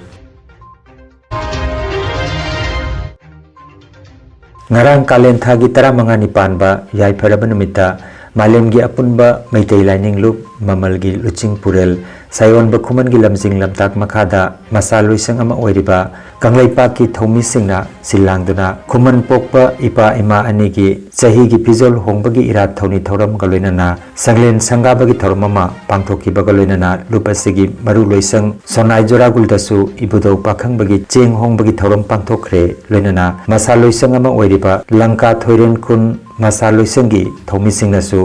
ꯉꯔꯥꯡ ꯀꯥꯂꯦꯟ ꯊꯥꯒꯤ ꯇꯔꯥꯃꯉꯥꯅꯤ ꯄꯥꯟꯕ ꯌꯥꯏꯐꯔꯕ ꯅꯨꯃꯤꯠꯇ ꯃꯥꯂꯦꯝꯒꯤ ꯑꯄꯨꯟꯕ ꯃꯩꯇꯩ ꯂꯥꯏꯅꯤꯡ ꯂꯨꯞ ꯃꯃꯜꯒꯤ ꯂꯨꯆꯤꯡ ꯄꯨꯔꯦꯜ ꯁꯥꯌꯣꯟꯕ ꯈꯨꯃꯟꯒꯤ ꯂꯝꯖꯤꯡ ꯂꯝꯇꯥꯛ ꯃꯈꯥꯗ ꯃꯁꯥ ꯂꯣꯏꯁꯪ ꯑꯃ ꯑꯣꯏꯔꯤꯕ ꯀꯪꯂꯩꯄꯥꯛꯀꯤ ꯊꯧꯃꯤꯁꯤꯡꯅ ꯁꯤꯜ ꯂꯥꯡꯗꯨꯅ ꯈꯨꯃꯟ ꯄꯣꯛꯄ ꯏꯄꯥ ꯏꯃꯥ ꯑꯅꯤꯒꯤ ꯆꯍꯤꯒꯤ ꯐꯤꯖꯣꯜ ꯍꯣꯡꯕꯒꯤ ꯏꯔꯥꯠ ꯊꯧꯅꯤ ꯊꯧꯔꯝꯒ ꯂꯣꯏꯅꯅ ꯁꯪꯂꯦꯟ ꯁꯪꯒꯥꯕꯒꯤ ꯊꯧꯔꯝ ꯑꯃ ꯄꯥꯡꯊꯣꯛꯈꯤꯕꯒ ꯂꯣꯏꯅꯅ ꯂꯨꯞ ꯑꯁꯤꯒꯤ ꯃꯔꯨ ꯂꯣꯏꯁꯪ ꯁꯣꯅꯥꯏ ꯖꯣꯔꯥꯒꯨꯜꯗꯁꯨ ꯏꯕꯨꯙꯧ ꯄꯥꯈꯪꯕꯒꯤ ꯆꯦꯡ ꯍꯣꯡꯕꯒꯤ ꯊꯧꯔꯝ ꯄꯥꯡꯊꯣꯛꯈ꯭ꯔꯦ꯫ ꯂꯣꯏꯅꯅ ꯃꯁꯥ ꯂꯣꯏꯁꯪ ꯑꯃ ꯑꯣꯏꯔꯤꯕ ꯂꯪꯀꯥ ꯊꯣꯏꯔꯦꯟ ꯈꯨꯟ ꯃꯁꯥ ꯂꯣꯏꯁꯪꯒꯤ ꯊꯧꯃꯤꯁꯤꯡꯅꯁꯨ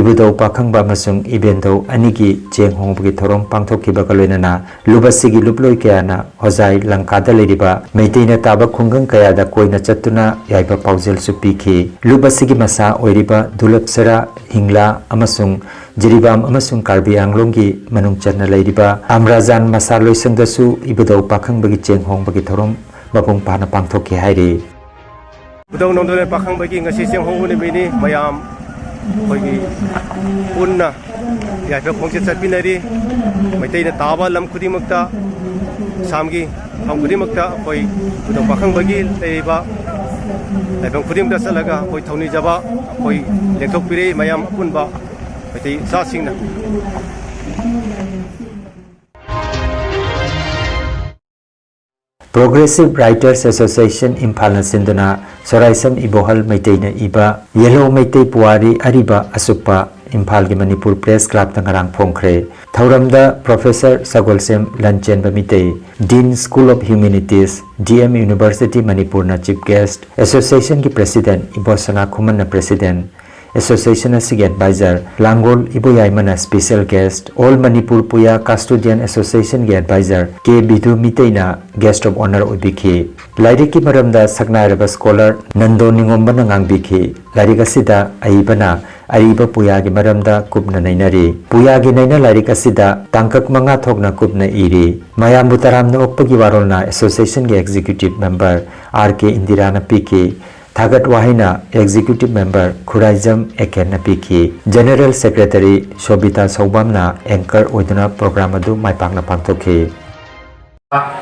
ꯏꯕꯨꯙꯧ ꯄꯥꯈꯪꯕ ꯑꯃꯁꯨꯡ ꯏꯕꯦꯟꯙꯧ ꯑꯅꯤꯒꯤ ꯆꯦꯡ ꯍꯣꯡꯕꯒꯤ ꯊꯧꯔꯝ ꯄꯥꯡꯊꯣꯛꯈꯤꯕꯒ ꯂꯣꯏꯅꯅ ꯂꯨꯞ ꯑꯁꯤꯒꯤ ꯂꯨꯞꯂꯣꯏ ꯀꯌꯥꯅ ꯍꯣꯖꯥꯏ ꯂꯪꯀꯥꯗ ꯂꯩꯔꯤꯕ ꯃꯩꯇꯩꯅ ꯇꯥꯕ ꯈꯨꯡꯒꯪ ꯀꯌꯥꯗ ꯀꯣꯏꯅ ꯆꯠꯇꯨꯅ ꯌꯥꯏꯐ ꯄꯥꯎꯖꯦꯜꯁꯨ ꯄꯤꯈꯤ꯫ ꯂꯨꯞ ꯑꯁꯤꯒꯤ ꯃꯁꯥ ꯑꯣꯏꯔꯤꯕ ꯗꯨꯂꯞꯁꯔꯥ, ꯍꯤꯡꯂꯥ ꯑꯃꯁꯨꯡ ꯖꯤꯔꯤꯕꯥꯝ ꯑꯃꯁꯨꯡ ꯀꯥꯔꯕꯤ ꯑꯪꯂꯣꯡꯒꯤ ꯃꯅꯨꯡ ꯆꯟꯅ ꯂꯩꯔꯤꯕ ꯑꯝꯔꯥꯖꯥꯟ ꯃꯁꯥ ꯂꯣꯏꯁꯪꯗꯁꯨ ꯏꯕꯨꯙꯧ ꯄꯥꯈꯪꯕꯒꯤ ꯆꯦꯡ ꯍꯣꯡꯕꯒꯤ ꯊꯧꯔꯝ ꯃꯄꯨꯡ ꯐꯥꯅ ꯄꯥꯡꯊꯣꯛꯈꯤ ꯍꯥꯏꯔꯤ꯫ ꯈꯨꯗꯧ ꯅꯣꯡꯗꯣꯟ ꯄꯥꯈꯪꯕꯒꯤ ꯉꯁꯤ ꯆꯦꯡꯍꯣꯡꯕ ꯅꯨꯃꯤꯠꯅꯤ꯫ ꯃꯌꯥꯝ ꯑꯩꯈꯣꯏꯒꯤ ꯄꯨꯟꯅ ꯌꯥꯏꯐ ꯈꯣꯡꯆꯠ ꯆꯠꯃꯤꯟꯅꯔꯤ꯫ ꯃꯩꯇꯩꯅ ꯇꯥꯕ ꯂꯝ ꯈꯨꯗꯤꯡꯃꯛꯇ, ꯑꯁꯥꯝꯒꯤ ꯃꯐꯝ ꯈꯨꯗꯤꯡꯃꯛꯇ ꯑꯩꯈꯣꯏ ꯈꯨꯗꯧ ꯄꯥꯈꯪꯕꯒꯤ ꯂꯩꯔꯤꯕ ꯂꯥꯏꯐꯝ ꯈꯨꯗꯤꯡꯃꯛꯇ ꯆꯠꯂꯒ ꯑꯩꯈꯣꯏ ꯊꯧꯅꯤꯖꯕ ꯑꯩꯈꯣꯏ ꯂꯦꯡꯊꯣꯛꯄꯤꯔꯦ꯫ ꯃꯌꯥꯝ ꯑꯄꯨꯟꯕ ꯃꯩꯇꯩ ꯏꯆꯥꯁꯤꯡꯅ꯫ Progressive Writers Association ꯏꯝꯐꯥꯜꯅ ꯁꯤꯟꯗꯨꯅ ꯁꯣꯔꯥꯏꯁꯝ ꯏꯕꯣꯍꯜ ꯃꯩꯇꯩꯅ ꯏꯕ ꯌꯦꯜꯍꯧ ꯃꯩꯇꯩ ꯄꯨꯋꯥꯔꯤ ꯑꯔꯤꯕ ꯑꯁꯨꯞꯄ ꯏꯝꯐꯥꯜꯒꯤ ꯃꯅꯤꯄꯨꯔ ꯄ꯭ꯔꯦꯁ ꯀ꯭ꯂꯕꯇ ꯉꯔꯥꯡ ꯐꯣꯡꯈ꯭ꯔꯦ꯫ ꯊꯧꯔꯝꯗ professor Sagolsem Lanchenba Meetei, Dean School of Humanities, D M University ꯃꯅꯤꯄꯨꯔꯅ ꯆꯤꯐ ꯒꯦꯁ꯭ꯠ, ꯑꯦꯁꯣꯁꯤꯌꯦꯁꯟꯒꯤ ꯄ꯭ꯔꯦꯁꯤꯗꯦꯟꯠ ꯏꯕꯣꯁꯅꯥ ꯈꯨꯃꯟꯅ ꯄ꯭ꯔꯦꯁꯤꯗꯦꯟꯠ, ꯑꯦꯁꯣꯁꯤꯌꯦꯁꯟ ꯑꯁꯤꯒꯤ ꯑꯦꯗꯚꯥꯏꯖꯔ ꯂꯥꯡꯒꯣꯜ ꯏꯕꯣꯌꯥꯏꯃꯅ special guest, all Manipur Puya custodian ꯑꯦꯁꯣꯁꯤꯌꯦꯁꯟꯒꯤ ꯑꯦꯗꯚꯥꯏꯖꯔ ꯀꯦ ꯕꯤꯗꯨ ꯃꯤꯇꯩꯅ ꯒꯦꯁ꯭ꯠ ꯑꯣꯐ ꯑꯣꯅꯔ ꯑꯣꯏꯕꯤꯈꯤ꯫ ꯂꯥꯏꯔꯤꯛꯀꯤ ꯃꯔꯝꯗ ꯁꯛꯅꯥꯏꯔꯕ ꯁ꯭ꯀꯣꯂꯔ ꯅꯟꯗꯣ ꯅꯤꯉꯣꯝꯕꯅ ꯉꯥꯡꯕꯤꯈꯤ꯫ ꯂꯥꯏꯔꯤꯛ ꯑꯁꯤꯗ ꯑꯏꯕꯅ ꯑꯔꯤꯕ ꯄꯨꯌꯥꯒꯤ ꯃꯔꯝꯗ ꯀꯨꯞꯅ ꯅꯩꯅꯔꯤ꯫ ꯄꯨꯌꯥꯒꯤ ꯅꯩꯅ ꯂꯥꯏꯔꯤꯛ ꯑꯁꯤꯗ ꯇꯥꯡꯀꯛ ꯃꯉꯥ ꯊꯣꯛꯅ ꯀꯨꯞꯅ ꯏꯔꯤ꯫ ꯃꯌꯥꯝꯕꯨ ꯇꯔꯥꯝꯅ ꯑꯣꯛꯄꯒꯤ ꯋꯥꯔꯣꯜꯅ ꯑꯦꯁꯣꯁꯤꯌꯦꯁꯟꯒꯤ ꯑꯦꯛꯖꯤꯀ꯭ꯌꯨꯇꯤꯚ ꯃꯦꯝꯕꯔ ꯑꯥꯔ ꯀꯦ ꯏꯟꯗꯤꯔꯥꯅ ꯄꯤꯈꯤ꯫ ꯊꯥꯒꯠ ꯋꯥꯍꯩꯅ ꯑꯦꯛꯖꯤꯀ꯭ꯌꯨꯇꯤꯚ ꯃꯦꯝꯕꯔ ꯈꯨꯔꯥꯏꯖꯝ ꯑꯦꯀꯦꯟꯅ ꯄꯤꯈꯤ꯫ ꯖꯦꯅꯔꯦꯜ ꯁꯦꯀ꯭ꯔꯦꯇꯔꯤ ꯁꯣꯕꯤꯇꯥ ꯁꯧꯕꯥꯝꯅ ꯑꯦꯡꯀꯔ ꯑꯣꯏꯗꯨꯅ ꯄ꯭ꯔꯣꯒ꯭ꯔꯥꯝ ꯑꯗꯨ ꯃꯥꯏ ꯄꯥꯛꯅ ꯄꯥꯡꯊꯣꯛꯈꯤ꯫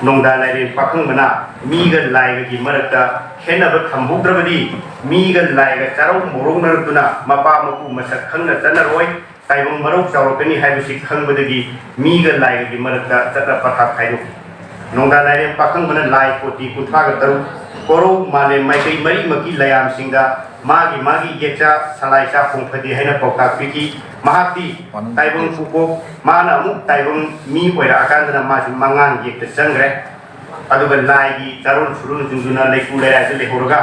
ꯅꯣꯡꯗꯥ ꯂꯥꯏꯔꯦꯟ ꯄꯥꯈꯪꯕꯅ ꯃꯤꯒ ꯂꯥꯏꯒꯒꯤ ꯃꯔꯛꯇ ꯈꯦꯠꯅꯕ ꯊꯝꯍꯧꯗ꯭ꯔꯕꯗꯤ ꯃꯤꯒ ꯂꯥꯏꯒ ꯆꯥꯔꯧ ꯃꯧꯔꯧꯅꯔꯛꯇꯨꯅ ꯃꯄꯥ ꯃꯄꯨ ꯃꯁꯛ ꯈꯪꯅ ꯆꯠꯅꯔꯣꯏ꯫ ꯇꯥꯏꯕꯪ ꯃꯔꯧ ꯆꯥꯎꯔꯛꯀꯅꯤ ꯍꯥꯏꯕꯁꯤ ꯈꯪꯕꯗꯒꯤ ꯃꯤꯒ ꯂꯥꯏꯒꯒꯤ ꯃꯔꯛꯇ ꯆꯠꯅ ꯄꯊꯥꯞ ꯈꯥꯏꯗꯣꯛꯈꯤ꯫ ꯅꯣꯡꯗꯥ ꯂꯥꯏꯔꯦꯟ ꯄꯥꯈꯪꯕꯅ ꯂꯥꯏ ꯀꯣꯇꯤ ꯀꯨꯟꯊ꯭ꯔꯥꯒ ꯇꯔꯨꯛ, ꯀꯣꯔꯧ ꯃꯥꯂꯦꯝ ꯃꯥꯏꯀꯩ ꯃꯔꯤꯃꯛꯀꯤ ꯂꯥꯏꯌꯥꯝꯁꯤꯡꯗ ꯃꯥꯒꯤ ꯃꯥꯒꯤ ꯌꯦꯛꯆꯥ ꯁꯂꯥꯏꯆꯥ ꯐꯣꯡꯐꯗꯦ ꯍꯥꯏꯅ ꯄꯥꯎꯇꯥꯛ ꯄꯤꯈꯤ꯫ ꯃꯍꯥꯛꯇꯤ ꯇꯥꯏꯕꯪ ꯄꯨꯀꯣꯛ, ꯃꯥꯅ ꯑꯃꯨꯛ ꯇꯥꯏꯕꯪ ꯃꯤ ꯑꯣꯏꯔꯛꯑꯀꯥꯟꯗꯅ ꯃꯥꯁꯤ ꯃꯉꯥꯡ ꯌꯦꯛꯇ ꯆꯪꯈ꯭ꯔꯦ꯫ ꯑꯗꯨꯒ ꯂꯥꯏꯒꯤ ꯆꯥꯔꯣꯟ ꯁꯨꯔꯣꯟꯁꯤꯡꯗꯨꯅ ꯂꯩꯀꯨ ꯂꯩꯔꯥꯏꯗ ꯂꯩꯍꯧꯔꯒ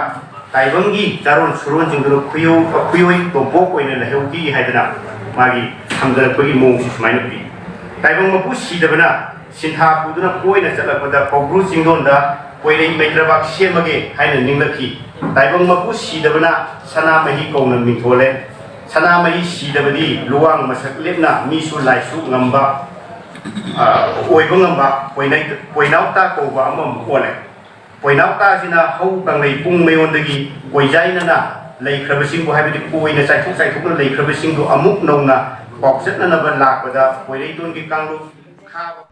ꯇꯥꯏꯕꯪꯒꯤ ꯆꯥꯔꯣꯟ ꯁꯨꯔꯣꯟꯁꯤꯡꯗꯨꯅ ꯈꯨꯌꯧ-, ꯈꯨꯌꯣꯏ ꯇꯣꯝꯄꯣꯛ ꯑꯣꯏꯅ ꯂꯩꯍꯧꯈꯤ ꯍꯥꯏꯗꯅ ꯃꯥꯒꯤ ꯊꯝꯖꯔꯛꯄꯒꯤ ꯃꯑꯣꯡꯁꯤ ꯁꯨꯃꯥꯏꯅ ꯄꯤ꯫ ꯇꯥꯏꯕꯪ ꯃꯄꯨ ꯁꯤꯗꯕꯅ ꯁꯤꯟꯊꯥ ꯄꯨꯗꯨꯅ ꯀꯣꯏꯅ ꯆꯠꯂꯛꯄꯗ ꯀꯧꯕ꯭ꯔꯨ ꯆꯤꯡꯗꯣꯟꯗ ꯀꯣꯏꯔꯩ ꯃꯩꯇ꯭ꯔꯕꯥꯛ ꯁꯦꯝꯃꯒꯦ ꯍꯥꯏꯅ ꯅꯤꯡꯂꯛꯈꯤ꯫ ꯇꯥꯏꯕꯪ ꯃꯄꯨ ꯁꯤꯗꯕꯅ ꯁꯅꯥꯃꯍꯤ ꯀꯧꯅ ꯃꯤꯡꯊꯣꯜꯂꯦ꯫ ꯁꯅꯥꯃꯍꯤ ꯁꯤꯗꯕꯗꯤ ꯂꯨꯋꯥꯡ ꯃꯁꯛ ꯂꯦꯞꯅ ꯃꯤꯁꯨ ꯂꯥꯏꯁꯨ ꯉꯝꯕ, ꯑ, ꯑꯣꯏꯕ ꯉꯝꯕ ꯀꯣꯏꯅꯩ-, ꯀꯣꯏꯅꯥꯎꯇꯥ ꯀꯧꯕ ꯑꯃꯃꯨꯛ ꯑꯣꯜꯂꯦ꯫ ꯀꯣꯏꯅꯥꯎꯇꯥꯁꯤꯅ ꯍꯧ ꯀꯪꯂꯩ ꯄꯨꯡ ꯃꯌꯣꯟꯗꯒꯤ ꯀꯣꯏꯖꯥꯏꯅꯅ ꯂꯩꯈ꯭ꯔꯕꯁꯤꯡꯕꯨ, ꯍꯥꯏꯕꯗꯤ ꯀꯣꯏꯅ ꯆꯥꯏꯊꯣꯛ ꯆꯥꯏꯊꯣꯛꯅ ꯂꯩꯈ꯭ꯔꯕꯁꯤꯡꯗꯨ ꯑꯃꯨꯛ ꯅꯧꯅ ꯄꯥꯎꯆꯠꯅꯅꯕ ꯂꯥꯛꯄꯗ ꯀꯣꯏꯔꯩꯇꯣꯟꯒꯤ ꯀꯥꯡꯂꯨꯞ ꯈꯥꯕ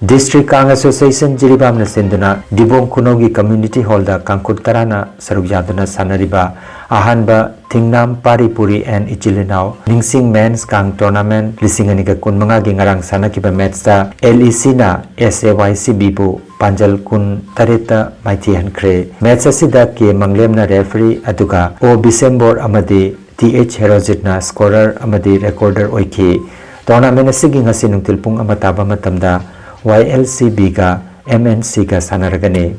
District Kang Association ꯖꯤꯔꯤꯕꯥꯝꯅ ꯁꯤꯟꯗꯨꯅ ꯗꯤꯕꯣꯡ ꯈꯨꯅꯧꯒꯤ community hall ꯗ ꯀꯥꯡꯈꯨꯠ ꯇꯔꯥꯅ ꯁꯔꯨꯛ ꯌꯥꯗꯨꯅ ꯁꯥꯟꯅꯔꯤꯕ ꯑꯍꯥꯟꯕ ꯊꯤꯡꯅꯥꯝ ꯄꯥꯔꯤ ꯄꯨꯔꯤ ꯑꯦꯟ ꯏꯆꯤꯜ ꯏꯅꯥꯎ ꯅꯤꯡꯁꯤꯡ men's ꯀꯥꯡ tournament ꯂꯤꯁꯤꯡ ꯑꯅꯤꯒ ꯀꯨꯟꯃꯉꯥꯒꯤ ꯉꯔꯥꯡ ꯁꯥꯟꯅꯈꯤꯕ match ꯇ LEC ꯅ SAYCB ꯕꯨ ꯄꯥꯟꯖꯜ ꯀꯨꯟ ꯇꯔꯦꯠꯇ ꯃꯥꯏꯊꯤꯍꯟꯈ꯭ꯔꯦ꯫ Match ꯑꯁꯤꯗ ꯀꯦ ꯃꯪꯂꯦꯝꯅ referee ꯑꯗꯨꯒ ꯑꯣ ꯕꯤꯁꯦꯝꯕꯣꯔ ꯑꯃꯗꯤ ꯇꯤ ꯑꯩꯆ ꯍꯦꯔꯣꯖꯤꯠꯅ scorer ꯑꯃꯗꯤ recorder ꯑꯣꯏꯈꯤ꯫ Tournament ꯑꯁꯤꯒꯤ ꯉꯁꯤ ꯅꯨꯡꯊꯤꯜ ꯄꯨꯡ ꯑꯃ ꯇꯥꯕ ꯃꯇꯝꯗ YLCB ꯒ MNC ꯒ ꯁꯥꯟꯅꯔꯒꯅꯤ꯫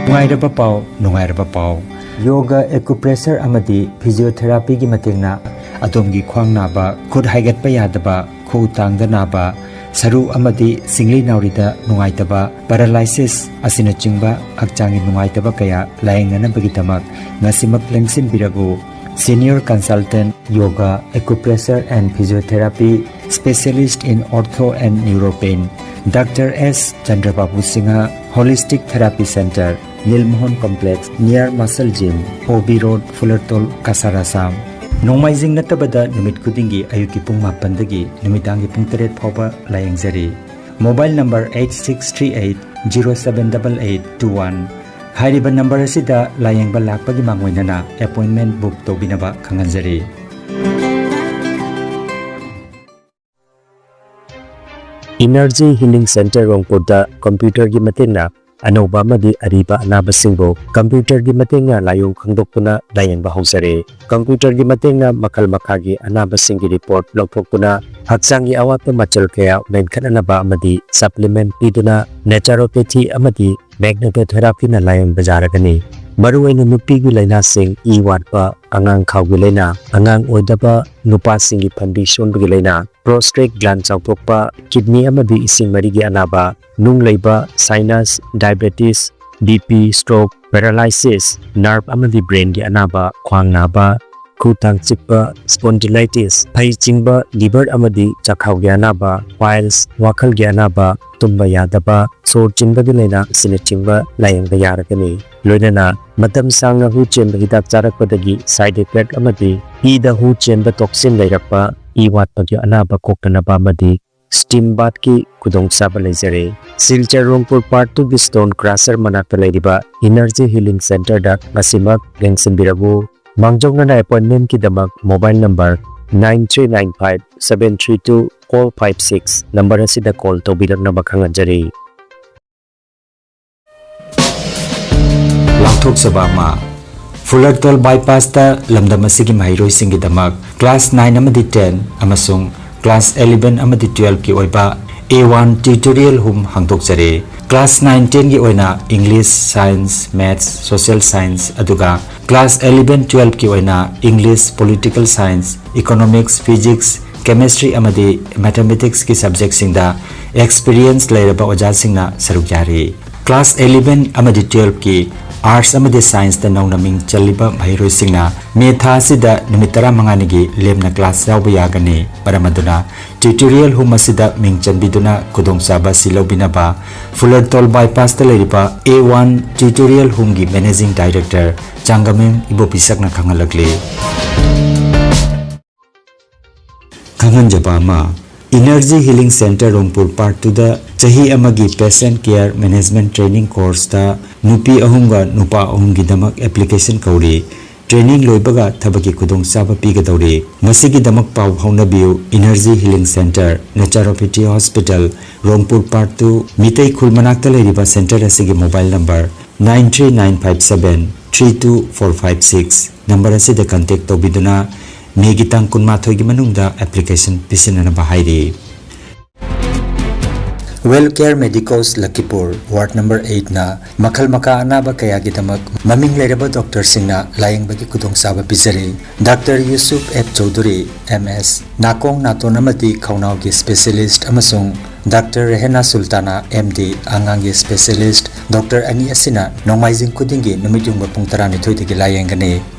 ꯅꯨꯡꯉꯥꯏꯔꯕ ꯄꯥꯎ, ꯅꯨꯡꯉꯥꯏꯔꯕ ꯄꯥꯎ꯫ Yoga, acupressure ꯑꯃꯗꯤ physiotherapy ꯒꯤ ꯃꯇꯦꯡꯅ ꯑꯗꯣꯝꯒꯤ ꯈ꯭ꯋꯥꯡ ꯅꯥꯕ, ꯈꯨꯠ ꯍꯥꯏꯒꯠꯄ ꯌꯥꯗꯕ, ꯈꯨꯎ ꯇꯥꯡꯗ ꯅꯥꯕ, ꯁꯔꯨ ꯑꯃꯗꯤ ꯁꯤꯡꯂꯤ ꯅꯥꯎꯔꯤꯗ ꯅꯨꯡꯉꯥꯏꯇꯕ, paralysis ꯑꯁꯤꯅꯆꯤꯡꯕ ꯍꯛꯆꯥꯡꯒꯤ ꯅꯨꯡꯉꯥꯏꯇꯕ ꯀꯌꯥ ꯂꯥꯌꯦꯡꯅꯅꯕꯒꯤꯗꯃꯛ ꯉꯁꯤꯃꯛ ꯂꯦꯡꯁꯤꯟꯕꯤꯔꯛꯎ꯫ Senior Consultant Yoga, Acupressure and Physiotherapy, Specialist in Ortho and Neuropain, Doctor S Chandrababu Singha, Holistic Therapy Center, Nilmohan Complex, near Muscle Gym, O B Road, Fulartol, Cachar, Assam꯫ ꯅꯣꯡꯃꯥꯏꯖꯤꯡ ꯅꯠꯇꯕꯗ ꯅꯨꯃꯤꯠ ꯈꯨꯗꯤꯡꯒꯤ ꯑꯌꯨꯛꯀꯤ ꯄꯨꯡ ꯃꯥꯄꯟꯗꯒꯤ ꯅꯨꯃꯤꯗꯥꯡꯒꯤ ꯄꯨꯡ ꯇꯔꯦꯠ ꯐꯥꯎꯕ ꯂꯥꯌꯦꯡꯖꯔꯤ꯫ Mobile number eight six three eight zero seven double eight two one꯫ ꯍꯥꯏꯔꯤꯕ ꯅꯝꯕꯔ ꯑꯁꯤꯗ ꯂꯥꯌꯦꯡꯕ ꯂꯥꯛꯄꯒꯤ ꯃꯥꯡꯑꯣꯏꯅꯅ appointment book ꯇꯧꯕꯤꯅꯕ ꯈꯪꯍꯟꯖꯔꯤ꯫ Energy Healing Center ꯔꯣꯡꯄꯨꯔꯗ ꯀꯝꯄ꯭ꯌꯨꯇꯔꯒꯤ ꯃꯇꯦꯡꯅ ꯑꯅꯧꯕ ꯑꯃꯗꯤ ꯑꯔꯤꯕ ꯑꯅꯥꯕꯁꯤꯡꯕꯨ ꯀꯝꯄ꯭ꯌꯨꯇꯔꯒꯤ ꯃꯇꯦꯡꯅ ꯂꯥꯏꯑꯣꯡ ꯈꯪꯗꯣꯛꯇꯨꯅ ꯂꯥꯌꯦꯡꯕ ꯍꯧꯖꯔꯦ꯫ ꯀꯝꯄ꯭ꯌꯨꯇꯔꯒꯤ ꯃꯇꯦꯡꯅ ꯃꯈꯜ ꯃꯈꯥꯒꯤ ꯑꯅꯥꯕꯁꯤꯡꯒꯤ ꯔꯤꯄꯣꯔꯠ ꯂꯧꯊꯣꯛꯇꯨꯅ ꯍꯛꯆꯥꯡꯒꯤ ꯑꯋꯥꯠꯄ ꯃꯆꯜ ꯀꯌꯥ ꯃꯦꯟꯈꯠꯅꯅꯕ ꯑꯃꯗꯤ ꯁꯄ꯭ꯂꯤꯃꯦꯟꯠ ꯄꯤꯗꯨꯅ ꯅꯦꯆꯔꯣꯄꯦꯊꯤ ꯑꯃꯗꯤ ꯃꯦꯒꯅꯦꯇꯣꯊꯦꯔꯥꯄꯤꯅ ꯂꯥꯌꯦꯡꯕ ꯌꯥꯔꯒꯅꯤ꯫ ꯃꯔꯨꯑꯣꯏꯅ ꯅꯨꯄꯤꯒꯤ ꯂꯥꯏꯅꯥꯁꯤꯡ, ꯏ ꯋꯥꯠꯄ, ꯑꯉꯥꯡ ꯈꯥꯎꯒꯤ ꯂꯥꯏꯅꯥ, ꯑꯉꯥꯡ ꯑꯣꯏꯗꯕ, ꯅꯨꯄꯥꯁꯤꯡꯒꯤ ꯐꯟꯕꯤ ꯁꯣꯟꯕꯒꯤ ꯂꯥꯏꯅꯥ, ꯄ꯭ꯔꯣꯁꯇꯦꯠ ꯒ꯭ꯂꯥꯟ ꯆꯥꯎꯊꯣꯛꯄ, ꯀꯤꯗꯅꯤ ꯑꯃꯗꯤ ꯏꯁꯤꯡ ꯃꯔꯤꯒꯤ ꯑꯅꯥꯕ, ꯅꯨꯡ ꯂꯩꯕ, sinus, diabetes, B P, stroke, paralysis, nerve ꯑꯃꯗꯤ ꯕ꯭ꯔꯦꯟꯒꯤ ꯑꯅꯥꯕ, ꯈ꯭ꯋꯥꯡ ꯅꯥꯕ, ꯈꯨ ꯇꯥꯡ ꯆꯤꯛꯄ, ꯁ꯭ꯄꯣꯟꯗꯤꯂꯥꯏꯇꯤꯁ, ꯐꯩ ꯆꯤꯡꯕ, ꯂꯤꯚꯔ ꯑꯃꯗꯤ ꯆꯥꯛꯈꯥꯎꯒꯤ ꯑꯅꯥꯕ, ꯄꯥꯏꯜꯁ, ꯋꯥꯈꯜꯒꯤ ꯑꯅꯥꯕ, ꯇꯨꯝꯕ ꯌꯥꯗꯕ, ꯁꯣꯔ ꯆꯤꯟꯕꯒꯤ ꯂꯥꯏꯅꯥ ꯑꯁꯤꯅꯆꯤꯡꯕ ꯂꯥꯌꯦꯡꯕ ꯌꯥꯔꯒꯅꯤ꯫ ꯂꯣꯏꯅꯅ ꯃꯇꯝ ꯁꯥꯡꯅ ꯍꯨ ꯆꯦꯟꯕ ꯍꯤꯗꯥꯛ ꯆꯥꯔꯛꯄꯗꯒꯤ ꯁꯥꯏꯗ ꯏꯐꯦꯛ ꯑꯃꯗꯤ ꯏꯗ ꯍꯨ ꯆꯦꯟꯕ ꯇꯣꯛꯁꯤꯟ ꯂꯩꯔꯛꯄ, ꯏ ꯋꯥꯠꯄꯒꯤ ꯑꯅꯥꯕ ꯀꯣꯛꯅꯅꯕ ꯑꯃꯗꯤ ꯁ꯭ꯇꯤꯝ ꯕꯥꯠꯀꯤ ꯈꯨꯗꯣꯡꯆꯥꯕ ꯂꯩꯖꯔꯦ꯫ ꯁꯤꯜꯆꯔ ꯔꯣꯡꯄꯨꯔ ꯄꯥꯔꯠ ꯇꯨꯒꯤ ꯁ꯭ꯇꯣꯟ ꯀ꯭ꯔꯁꯔ ꯃꯅꯥꯛꯇ ꯂꯩꯔꯤꯕ ꯏꯅꯔꯖꯤ ꯍꯤꯂꯤꯡ ꯁꯦꯟꯇꯔꯗ ꯉꯁꯤꯃꯛ ꯌꯦꯡꯁꯤꯟꯕꯤꯔꯛꯎ꯫ ꯃꯥꯡꯖꯧꯅꯅ ꯑꯦꯄꯣꯏꯟꯃꯦꯟꯠꯀꯤꯗꯃꯛ mobile number nine three nine five seven three two four five six number ꯑꯁꯤꯗ ꯀꯣꯜ ꯇꯧꯕꯤꯔꯛꯅꯕ ꯈꯪꯍꯟꯖꯔꯤ꯫ ꯂꯥꯎꯊꯣꯛꯆꯕ ꯑꯃ꯫ ꯐꯨꯂꯔꯇꯣꯜ ꯕꯥꯏꯄꯥꯁꯇ ꯂꯝꯗꯝ ꯑꯁꯤꯒꯤ ꯃꯍꯩꯔꯣꯏꯁꯤꯡꯒꯤꯗꯃꯛ ꯀ꯭ꯂꯥꯁ nine ꯑꯃꯗꯤ ten ꯑꯃꯁꯨꯡ ꯀ꯭ꯂꯥꯁ eleven ꯑꯃꯗꯤ twelve ꯀꯤ ꯑꯣꯏꯕ A one tutorial room ꯍꯥꯡꯗꯣꯛꯆꯔꯦ꯫ ꯀ꯭ꯂꯥꯁ nine ten ꯒꯤ ꯑꯣꯏꯅ English, Science, Maths, Social Science, ꯑꯗꯨꯒ ꯀ꯭ꯂꯥꯁ eleven twelve ꯀꯤ ꯑꯣꯏꯅ English, Political Science, Economics, Physics, Chemistry ꯑꯃꯗꯤ Mathematicsꯀꯤ subjectꯁꯤꯡꯗ experience ꯂꯩꯔꯕ ꯑꯣꯖꯥꯁꯤꯡꯅ ꯁꯔꯨꯛ ꯌꯥꯔꯤ꯫ Class eleven ꯑꯃꯗꯤ twelveꯀꯤ Arts ꯑꯃꯗꯤ Scienceꯇ ꯅꯧꯅ ꯃꯤꯡ ꯆꯜꯂꯤꯕ ꯃꯍꯩꯔꯣꯏꯁꯤꯡꯅ ꯃꯦ ꯊꯥ ꯑꯁꯤꯗ ꯅꯨꯃꯤꯠ ꯇꯔꯥꯃꯉꯥꯅꯤꯒꯤ ꯂꯦꯞꯅ class ꯌꯥꯎꯕ ꯌꯥꯒꯅꯤ꯫ ꯃꯔꯝ ꯑꯗꯨꯅ tutorial home ꯑꯁꯤꯗ ꯃꯤꯡ ꯆꯟꯕꯤꯗꯨꯅ ꯈꯨꯗꯣꯡꯆꯥꯕ ꯑꯁꯤ ꯂꯧꯕꯤꯅꯕ ꯐꯨꯂꯔꯇꯣꯜ bypassꯇ ꯂꯩꯔꯤꯕ A one tutorial homeꯒꯤ managing director ꯆꯥꯡꯒꯃꯌꯨꯝ ꯏꯕꯣꯄꯤꯁꯛꯅ ꯈꯪꯍꯜꯂꯛꯂꯤ꯫ ꯈꯪꯍꯟꯖꯕ ꯑꯃ, Energy Healing Centre ꯔꯣꯡꯄꯨꯔ Part twoꯗ ꯆꯍꯤ ꯑꯃꯒꯤ Patient Care Management Training Courseꯇ ꯅꯨꯄꯤ ꯑꯍꯨꯝꯒ ꯅꯨꯄꯥ ꯑꯍꯨꯝꯒꯤꯗꯃꯛ application ꯀꯧꯔꯤ꯫ Training ꯂꯣꯏꯕꯒ ꯊꯕꯛꯀꯤ ꯈꯨꯗꯣꯡꯆꯥꯕ ꯄꯤꯒꯗꯧꯔꯤ꯫ ꯃꯁꯤꯒꯤꯗꯃꯛ ꯄꯥꯎ ꯐꯥꯎꯅꯕꯤꯌꯨ, Energy Healing Centre, Naturopathy Hospital, ꯔꯣꯡꯄꯨꯔ Part two, Meitei ꯈꯨꯜ ꯃꯅꯥꯛꯇ ꯂꯩꯔꯤꯕ centre ꯑꯁꯤꯒꯤ mobile number nine three nine five seven three two four five six number ꯑꯁꯤꯗ contact ꯇꯧꯕꯤꯗꯨꯅ ꯃꯦꯒꯤ ꯇꯥꯡ ꯀꯨꯟꯃꯥꯊꯣꯏꯒꯤ ꯃꯅꯨꯡꯗ application ꯄꯤꯁꯤꯟꯅꯅꯕ ꯍꯥꯏꯔꯤ꯫ Well Care Medicos ꯂꯛꯈꯤꯄꯨꯔ, Ward number eightꯅ ꯃꯈꯜ ꯃꯈꯥ ꯑꯅꯥꯕ ꯀꯌꯥꯒꯤꯗꯃꯛ ꯃꯃꯤꯡ ꯂꯩꯔꯕ doctorꯁꯤꯡꯅ ꯂꯥꯌꯦꯡꯕꯒꯤ ꯈꯨꯗꯣꯡꯆꯥꯕ ꯄꯤꯖꯔꯤ꯫ Doctor Yusuf F Chaudhuri, M S, ꯅꯥꯀꯣꯡ ꯅꯥꯇꯣꯟ ꯑꯃꯗꯤ ꯈꯧꯅꯥꯎꯒꯤ specialist, ꯑꯃꯁꯨꯡ Doctor ꯔꯦꯍꯦꯅꯥ ꯁꯨꯜꯇꯥꯅꯥ, M D, ꯑꯉꯥꯡꯒꯤ specialist, doctor ꯑꯅꯤ ꯑꯁꯤꯅ ꯅꯣꯡꯃꯥꯏꯖꯤꯡ ꯈꯨꯗꯤꯡꯒꯤ ꯅꯨꯃꯤꯠ ꯌꯨꯡꯕ ꯄꯨꯡ ꯇꯔꯥꯅꯤꯊꯣꯏꯗꯒꯤ ꯂꯥꯌꯦꯡꯒꯅꯤ꯫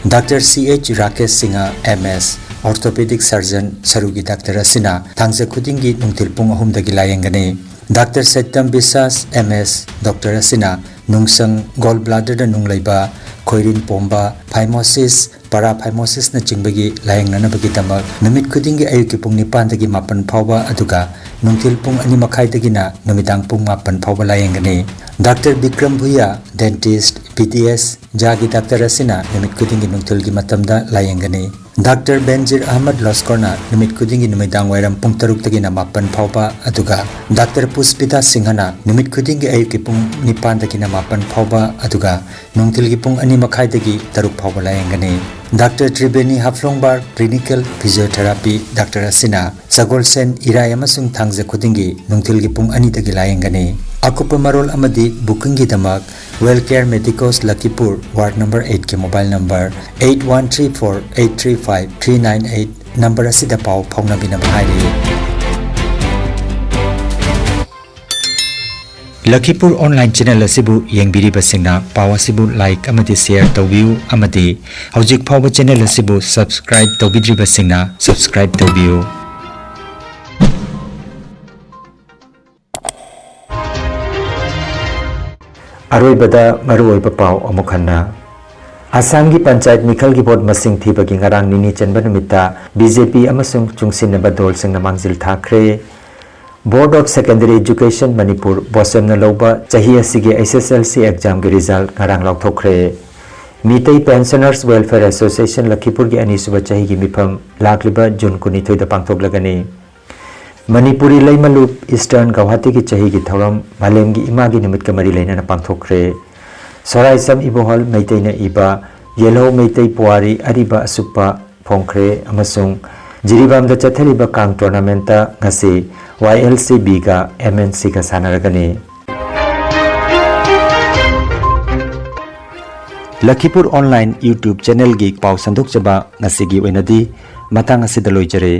Doctor C H Rakesh Singh, M S, orthopedic surgeon, ꯁꯔꯨꯒꯤ doctor ꯑꯁꯤꯅ ꯊꯥꯡꯖ ꯈꯨꯗꯤꯡꯒꯤ ꯅꯨꯡꯊꯤꯜ ꯄꯨꯡ ꯑꯍꯨꯝꯗꯒꯤ ꯂꯥꯌꯦꯡꯒꯅꯤ꯫ Doctor ꯁꯩꯇꯝ ꯕꯤꯁꯥꯁ, M S, doctor ꯑꯁꯤꯅ ꯅꯨꯡꯁꯪ, gall bladderꯗ ꯅꯨꯡ ꯂꯩꯕ, ꯈꯣꯏꯔꯤꯟ ꯄꯣꯝꯕ, phimosis, paraphimosisꯅꯆꯤꯡꯕꯒꯤ ꯂꯥꯌꯦꯡꯅꯅꯕꯒꯤꯗꯃꯛ ꯅꯨꯃꯤꯠ ꯈꯨꯗꯤꯡꯒꯤ ꯑꯌꯨꯛꯀꯤ ꯄꯨꯡ ꯅꯤꯄꯥꯟꯗꯒꯤ ꯃꯥꯄꯟ ꯐꯥꯎꯕ, ꯑꯗꯨꯒ ꯅꯨꯡꯊꯤꯜ ꯄꯨꯡ ꯑꯅꯤ ꯃꯈꯥꯏꯗꯒꯤꯅ ꯅꯨꯃꯤꯗꯥꯡ ꯄꯨꯡ ꯃꯥꯄꯟ ꯐꯥꯎꯕ ꯂꯥꯌꯦꯡꯒꯅꯤ꯫ Doctor Bikram ꯚꯨꯌꯥ, dentist, P D S, ꯖꯥꯒꯤ doctor ꯑꯁꯤꯅ ꯅꯨꯃꯤꯠ ꯈꯨꯗꯤꯡꯒꯤ ꯅꯨꯡꯊꯤꯜꯒꯤ ꯃꯇꯝꯗ ꯂꯥꯌꯦꯡꯒꯅꯤ꯫ Doctor ꯕꯦꯟꯖꯤꯔ ꯑꯍꯃꯗ ꯂꯣꯁꯀꯣꯔꯅ ꯅꯨꯃꯤꯠ ꯈꯨꯗꯤꯡꯒꯤ ꯅꯨꯃꯤꯗꯥꯡ ꯋꯥꯏꯔꯝ ꯄꯨꯡ ꯇꯔꯨꯛꯇꯒꯤꯅ ꯃꯥꯄꯟ ꯐꯥꯎꯕ, ꯑꯗꯨꯒ Doctor ꯄꯨꯁꯄꯤꯇꯥ ꯁꯤꯡꯍꯅ ꯅꯨꯃꯤꯠ ꯈꯨꯗꯤꯡꯒꯤ ꯑꯌꯨꯛꯀꯤ ꯄꯨꯡ ꯅꯤꯄꯥꯟꯗꯒꯤꯅ ꯃꯥꯄꯟ ꯐꯥꯎꯕ, ꯑꯗꯨꯒ ꯅꯨꯡꯊꯤꯜꯒꯤ ꯄꯨꯡ ꯑꯅꯤ ꯃꯈꯥꯏꯗꯒꯤ ꯇꯔꯨꯛ ꯐꯥꯎꯕ ꯂꯥꯌꯦꯡꯒꯅꯤ꯫ Doctor Triveni ꯍꯥꯐꯂꯣꯡꯕꯥꯔ, clinical physiotherapy doctor ꯑꯁꯤꯅ ꯁꯒꯣꯜꯁꯦꯟ, ꯏꯔꯥꯏ ꯑꯃꯁꯨꯡ ꯊꯥꯡꯖ ꯈꯨꯗꯤꯡꯒꯤ ꯅꯨꯡꯊꯤꯜꯒꯤ ꯄꯨꯡ ꯑꯅꯤꯗꯒꯤ ꯂꯥꯌꯦꯡꯒꯅꯤ꯫ ꯑꯀꯨꯞꯄ ꯃꯔꯣꯜ ꯑꯃꯗꯤ bookingꯒꯤꯗꯃꯛ Well Care Medicos ꯂꯛꯈꯤꯄꯨꯔ, Ward number eightꯀꯤ mobile number eight one three four eight three five three nine eight number ꯑꯁꯤꯗ ꯄꯥꯎ ꯐꯥꯎꯅꯕꯤꯅꯕ ꯍꯥꯏꯔꯤ꯫ ꯂꯈꯤꯄꯨꯔ online channel ꯑꯁꯤꯕꯨ ꯌꯦꯡꯕꯤꯔꯤꯕꯁꯤꯡꯅ ꯄꯥꯎ ꯑꯁꯤꯕꯨ like ꯑꯃꯗꯤ share ꯇꯧꯕꯤꯌꯨ ꯑꯃꯗꯤ ꯍꯧꯖꯤꯛ ꯐꯥꯎꯕ channel ꯑꯁꯤꯕꯨ subscribe ꯇꯧꯕꯤꯗ꯭ꯔꯤꯕꯁꯤꯡꯅ subscribe ꯇꯧꯕꯤꯌꯨ꯫ ꯑꯔꯣꯏꯕꯗ ꯃꯔꯨꯑꯣꯏꯕ ꯄꯥꯎ ꯑꯃꯨꯛ ꯍꯟꯅ꯫ ꯑꯁꯥꯝꯒꯤ ꯄꯟꯆꯥꯌꯠ ꯃꯤꯈꯜꯒꯤ ꯚꯣꯠ ꯃꯁꯤꯡ ꯊꯤꯕꯒꯤ ꯉꯔꯥꯡ ꯅꯤꯅꯤ ꯆꯟꯕ ꯅꯨꯃꯤꯠꯇ ꯕꯤ ꯖꯦ ꯄꯤ ꯑꯃꯁꯨꯡ ꯆꯨꯡꯁꯤꯟꯅꯕ ꯗꯣꯜꯁꯤꯡꯅ ꯃꯥꯡꯖꯤꯜ ꯊꯥꯈ꯭ꯔꯦ꯫ Board of Secondary Education Manipur, ꯕꯣꯁꯦꯝꯅ ꯂꯧꯕ ꯆꯍꯤ ꯑꯁꯤꯒꯤ H S L C examꯒꯤ result ꯉꯔꯥꯡ ꯂꯥꯎꯊꯣꯛꯈ꯭ꯔꯦ꯫ ꯃꯤꯇꯩ Pensioners Welfare Association ꯂꯈꯤꯄꯨꯔꯒꯤ ꯑꯅꯤꯁꯨꯕ ꯆꯍꯤꯒꯤ ꯃꯤꯐꯝ ꯂꯥꯛꯂꯤꯕ ꯖꯨꯟ ꯀꯨꯟꯅꯤꯊꯣꯏꯗ ꯄꯥꯡꯊꯣꯛꯂꯒꯅꯤ꯫ ꯃꯅꯤꯄꯨꯔꯤ ꯂꯩꯃꯂꯨꯞ Eastern ꯒꯧꯍꯥꯇꯤꯒꯤ ꯆꯍꯤꯒꯤ ꯊꯧꯔꯝ ꯃꯥꯂꯦꯝꯒꯤ ꯏꯃꯥꯒꯤ ꯅꯨꯃꯤꯠꯀ ꯃꯔꯤ ꯂꯩꯅꯅ ꯄꯥꯡꯊꯣꯛꯈ꯭ꯔꯦ꯫ ꯁꯣꯔꯥꯏꯁꯝ ꯏꯕꯣꯍꯜ ꯃꯩꯇꯩꯅ ꯏꯕ ꯌꯦꯜꯍꯧ ꯃꯩꯇꯩ ꯄꯨꯋꯥꯔꯤ ꯑꯔꯤꯕ ꯑꯁꯨꯞꯄ ꯐꯣꯡꯈ꯭ꯔꯦ ꯑꯃꯁꯨꯡ ꯖꯤꯔꯤꯕꯥꯝꯗ ꯆꯠꯊꯔꯤꯕ ꯀꯥꯡ tournamentꯇ ꯉꯁꯤ Y L C Bꯒ M N Cꯒ ꯁꯥꯟꯅꯔꯒꯅꯤ꯫ ꯂꯈꯤꯄꯨꯔ online YouTube channelꯒꯤ ꯄꯥꯎ ꯁꯟꯗꯣꯛꯆꯕ ꯉꯁꯤꯒꯤ ꯑꯣꯏꯅꯗꯤ ꯃꯇꯥꯡ ꯑꯁꯤꯗ ꯂꯣꯏꯖꯔꯦ꯫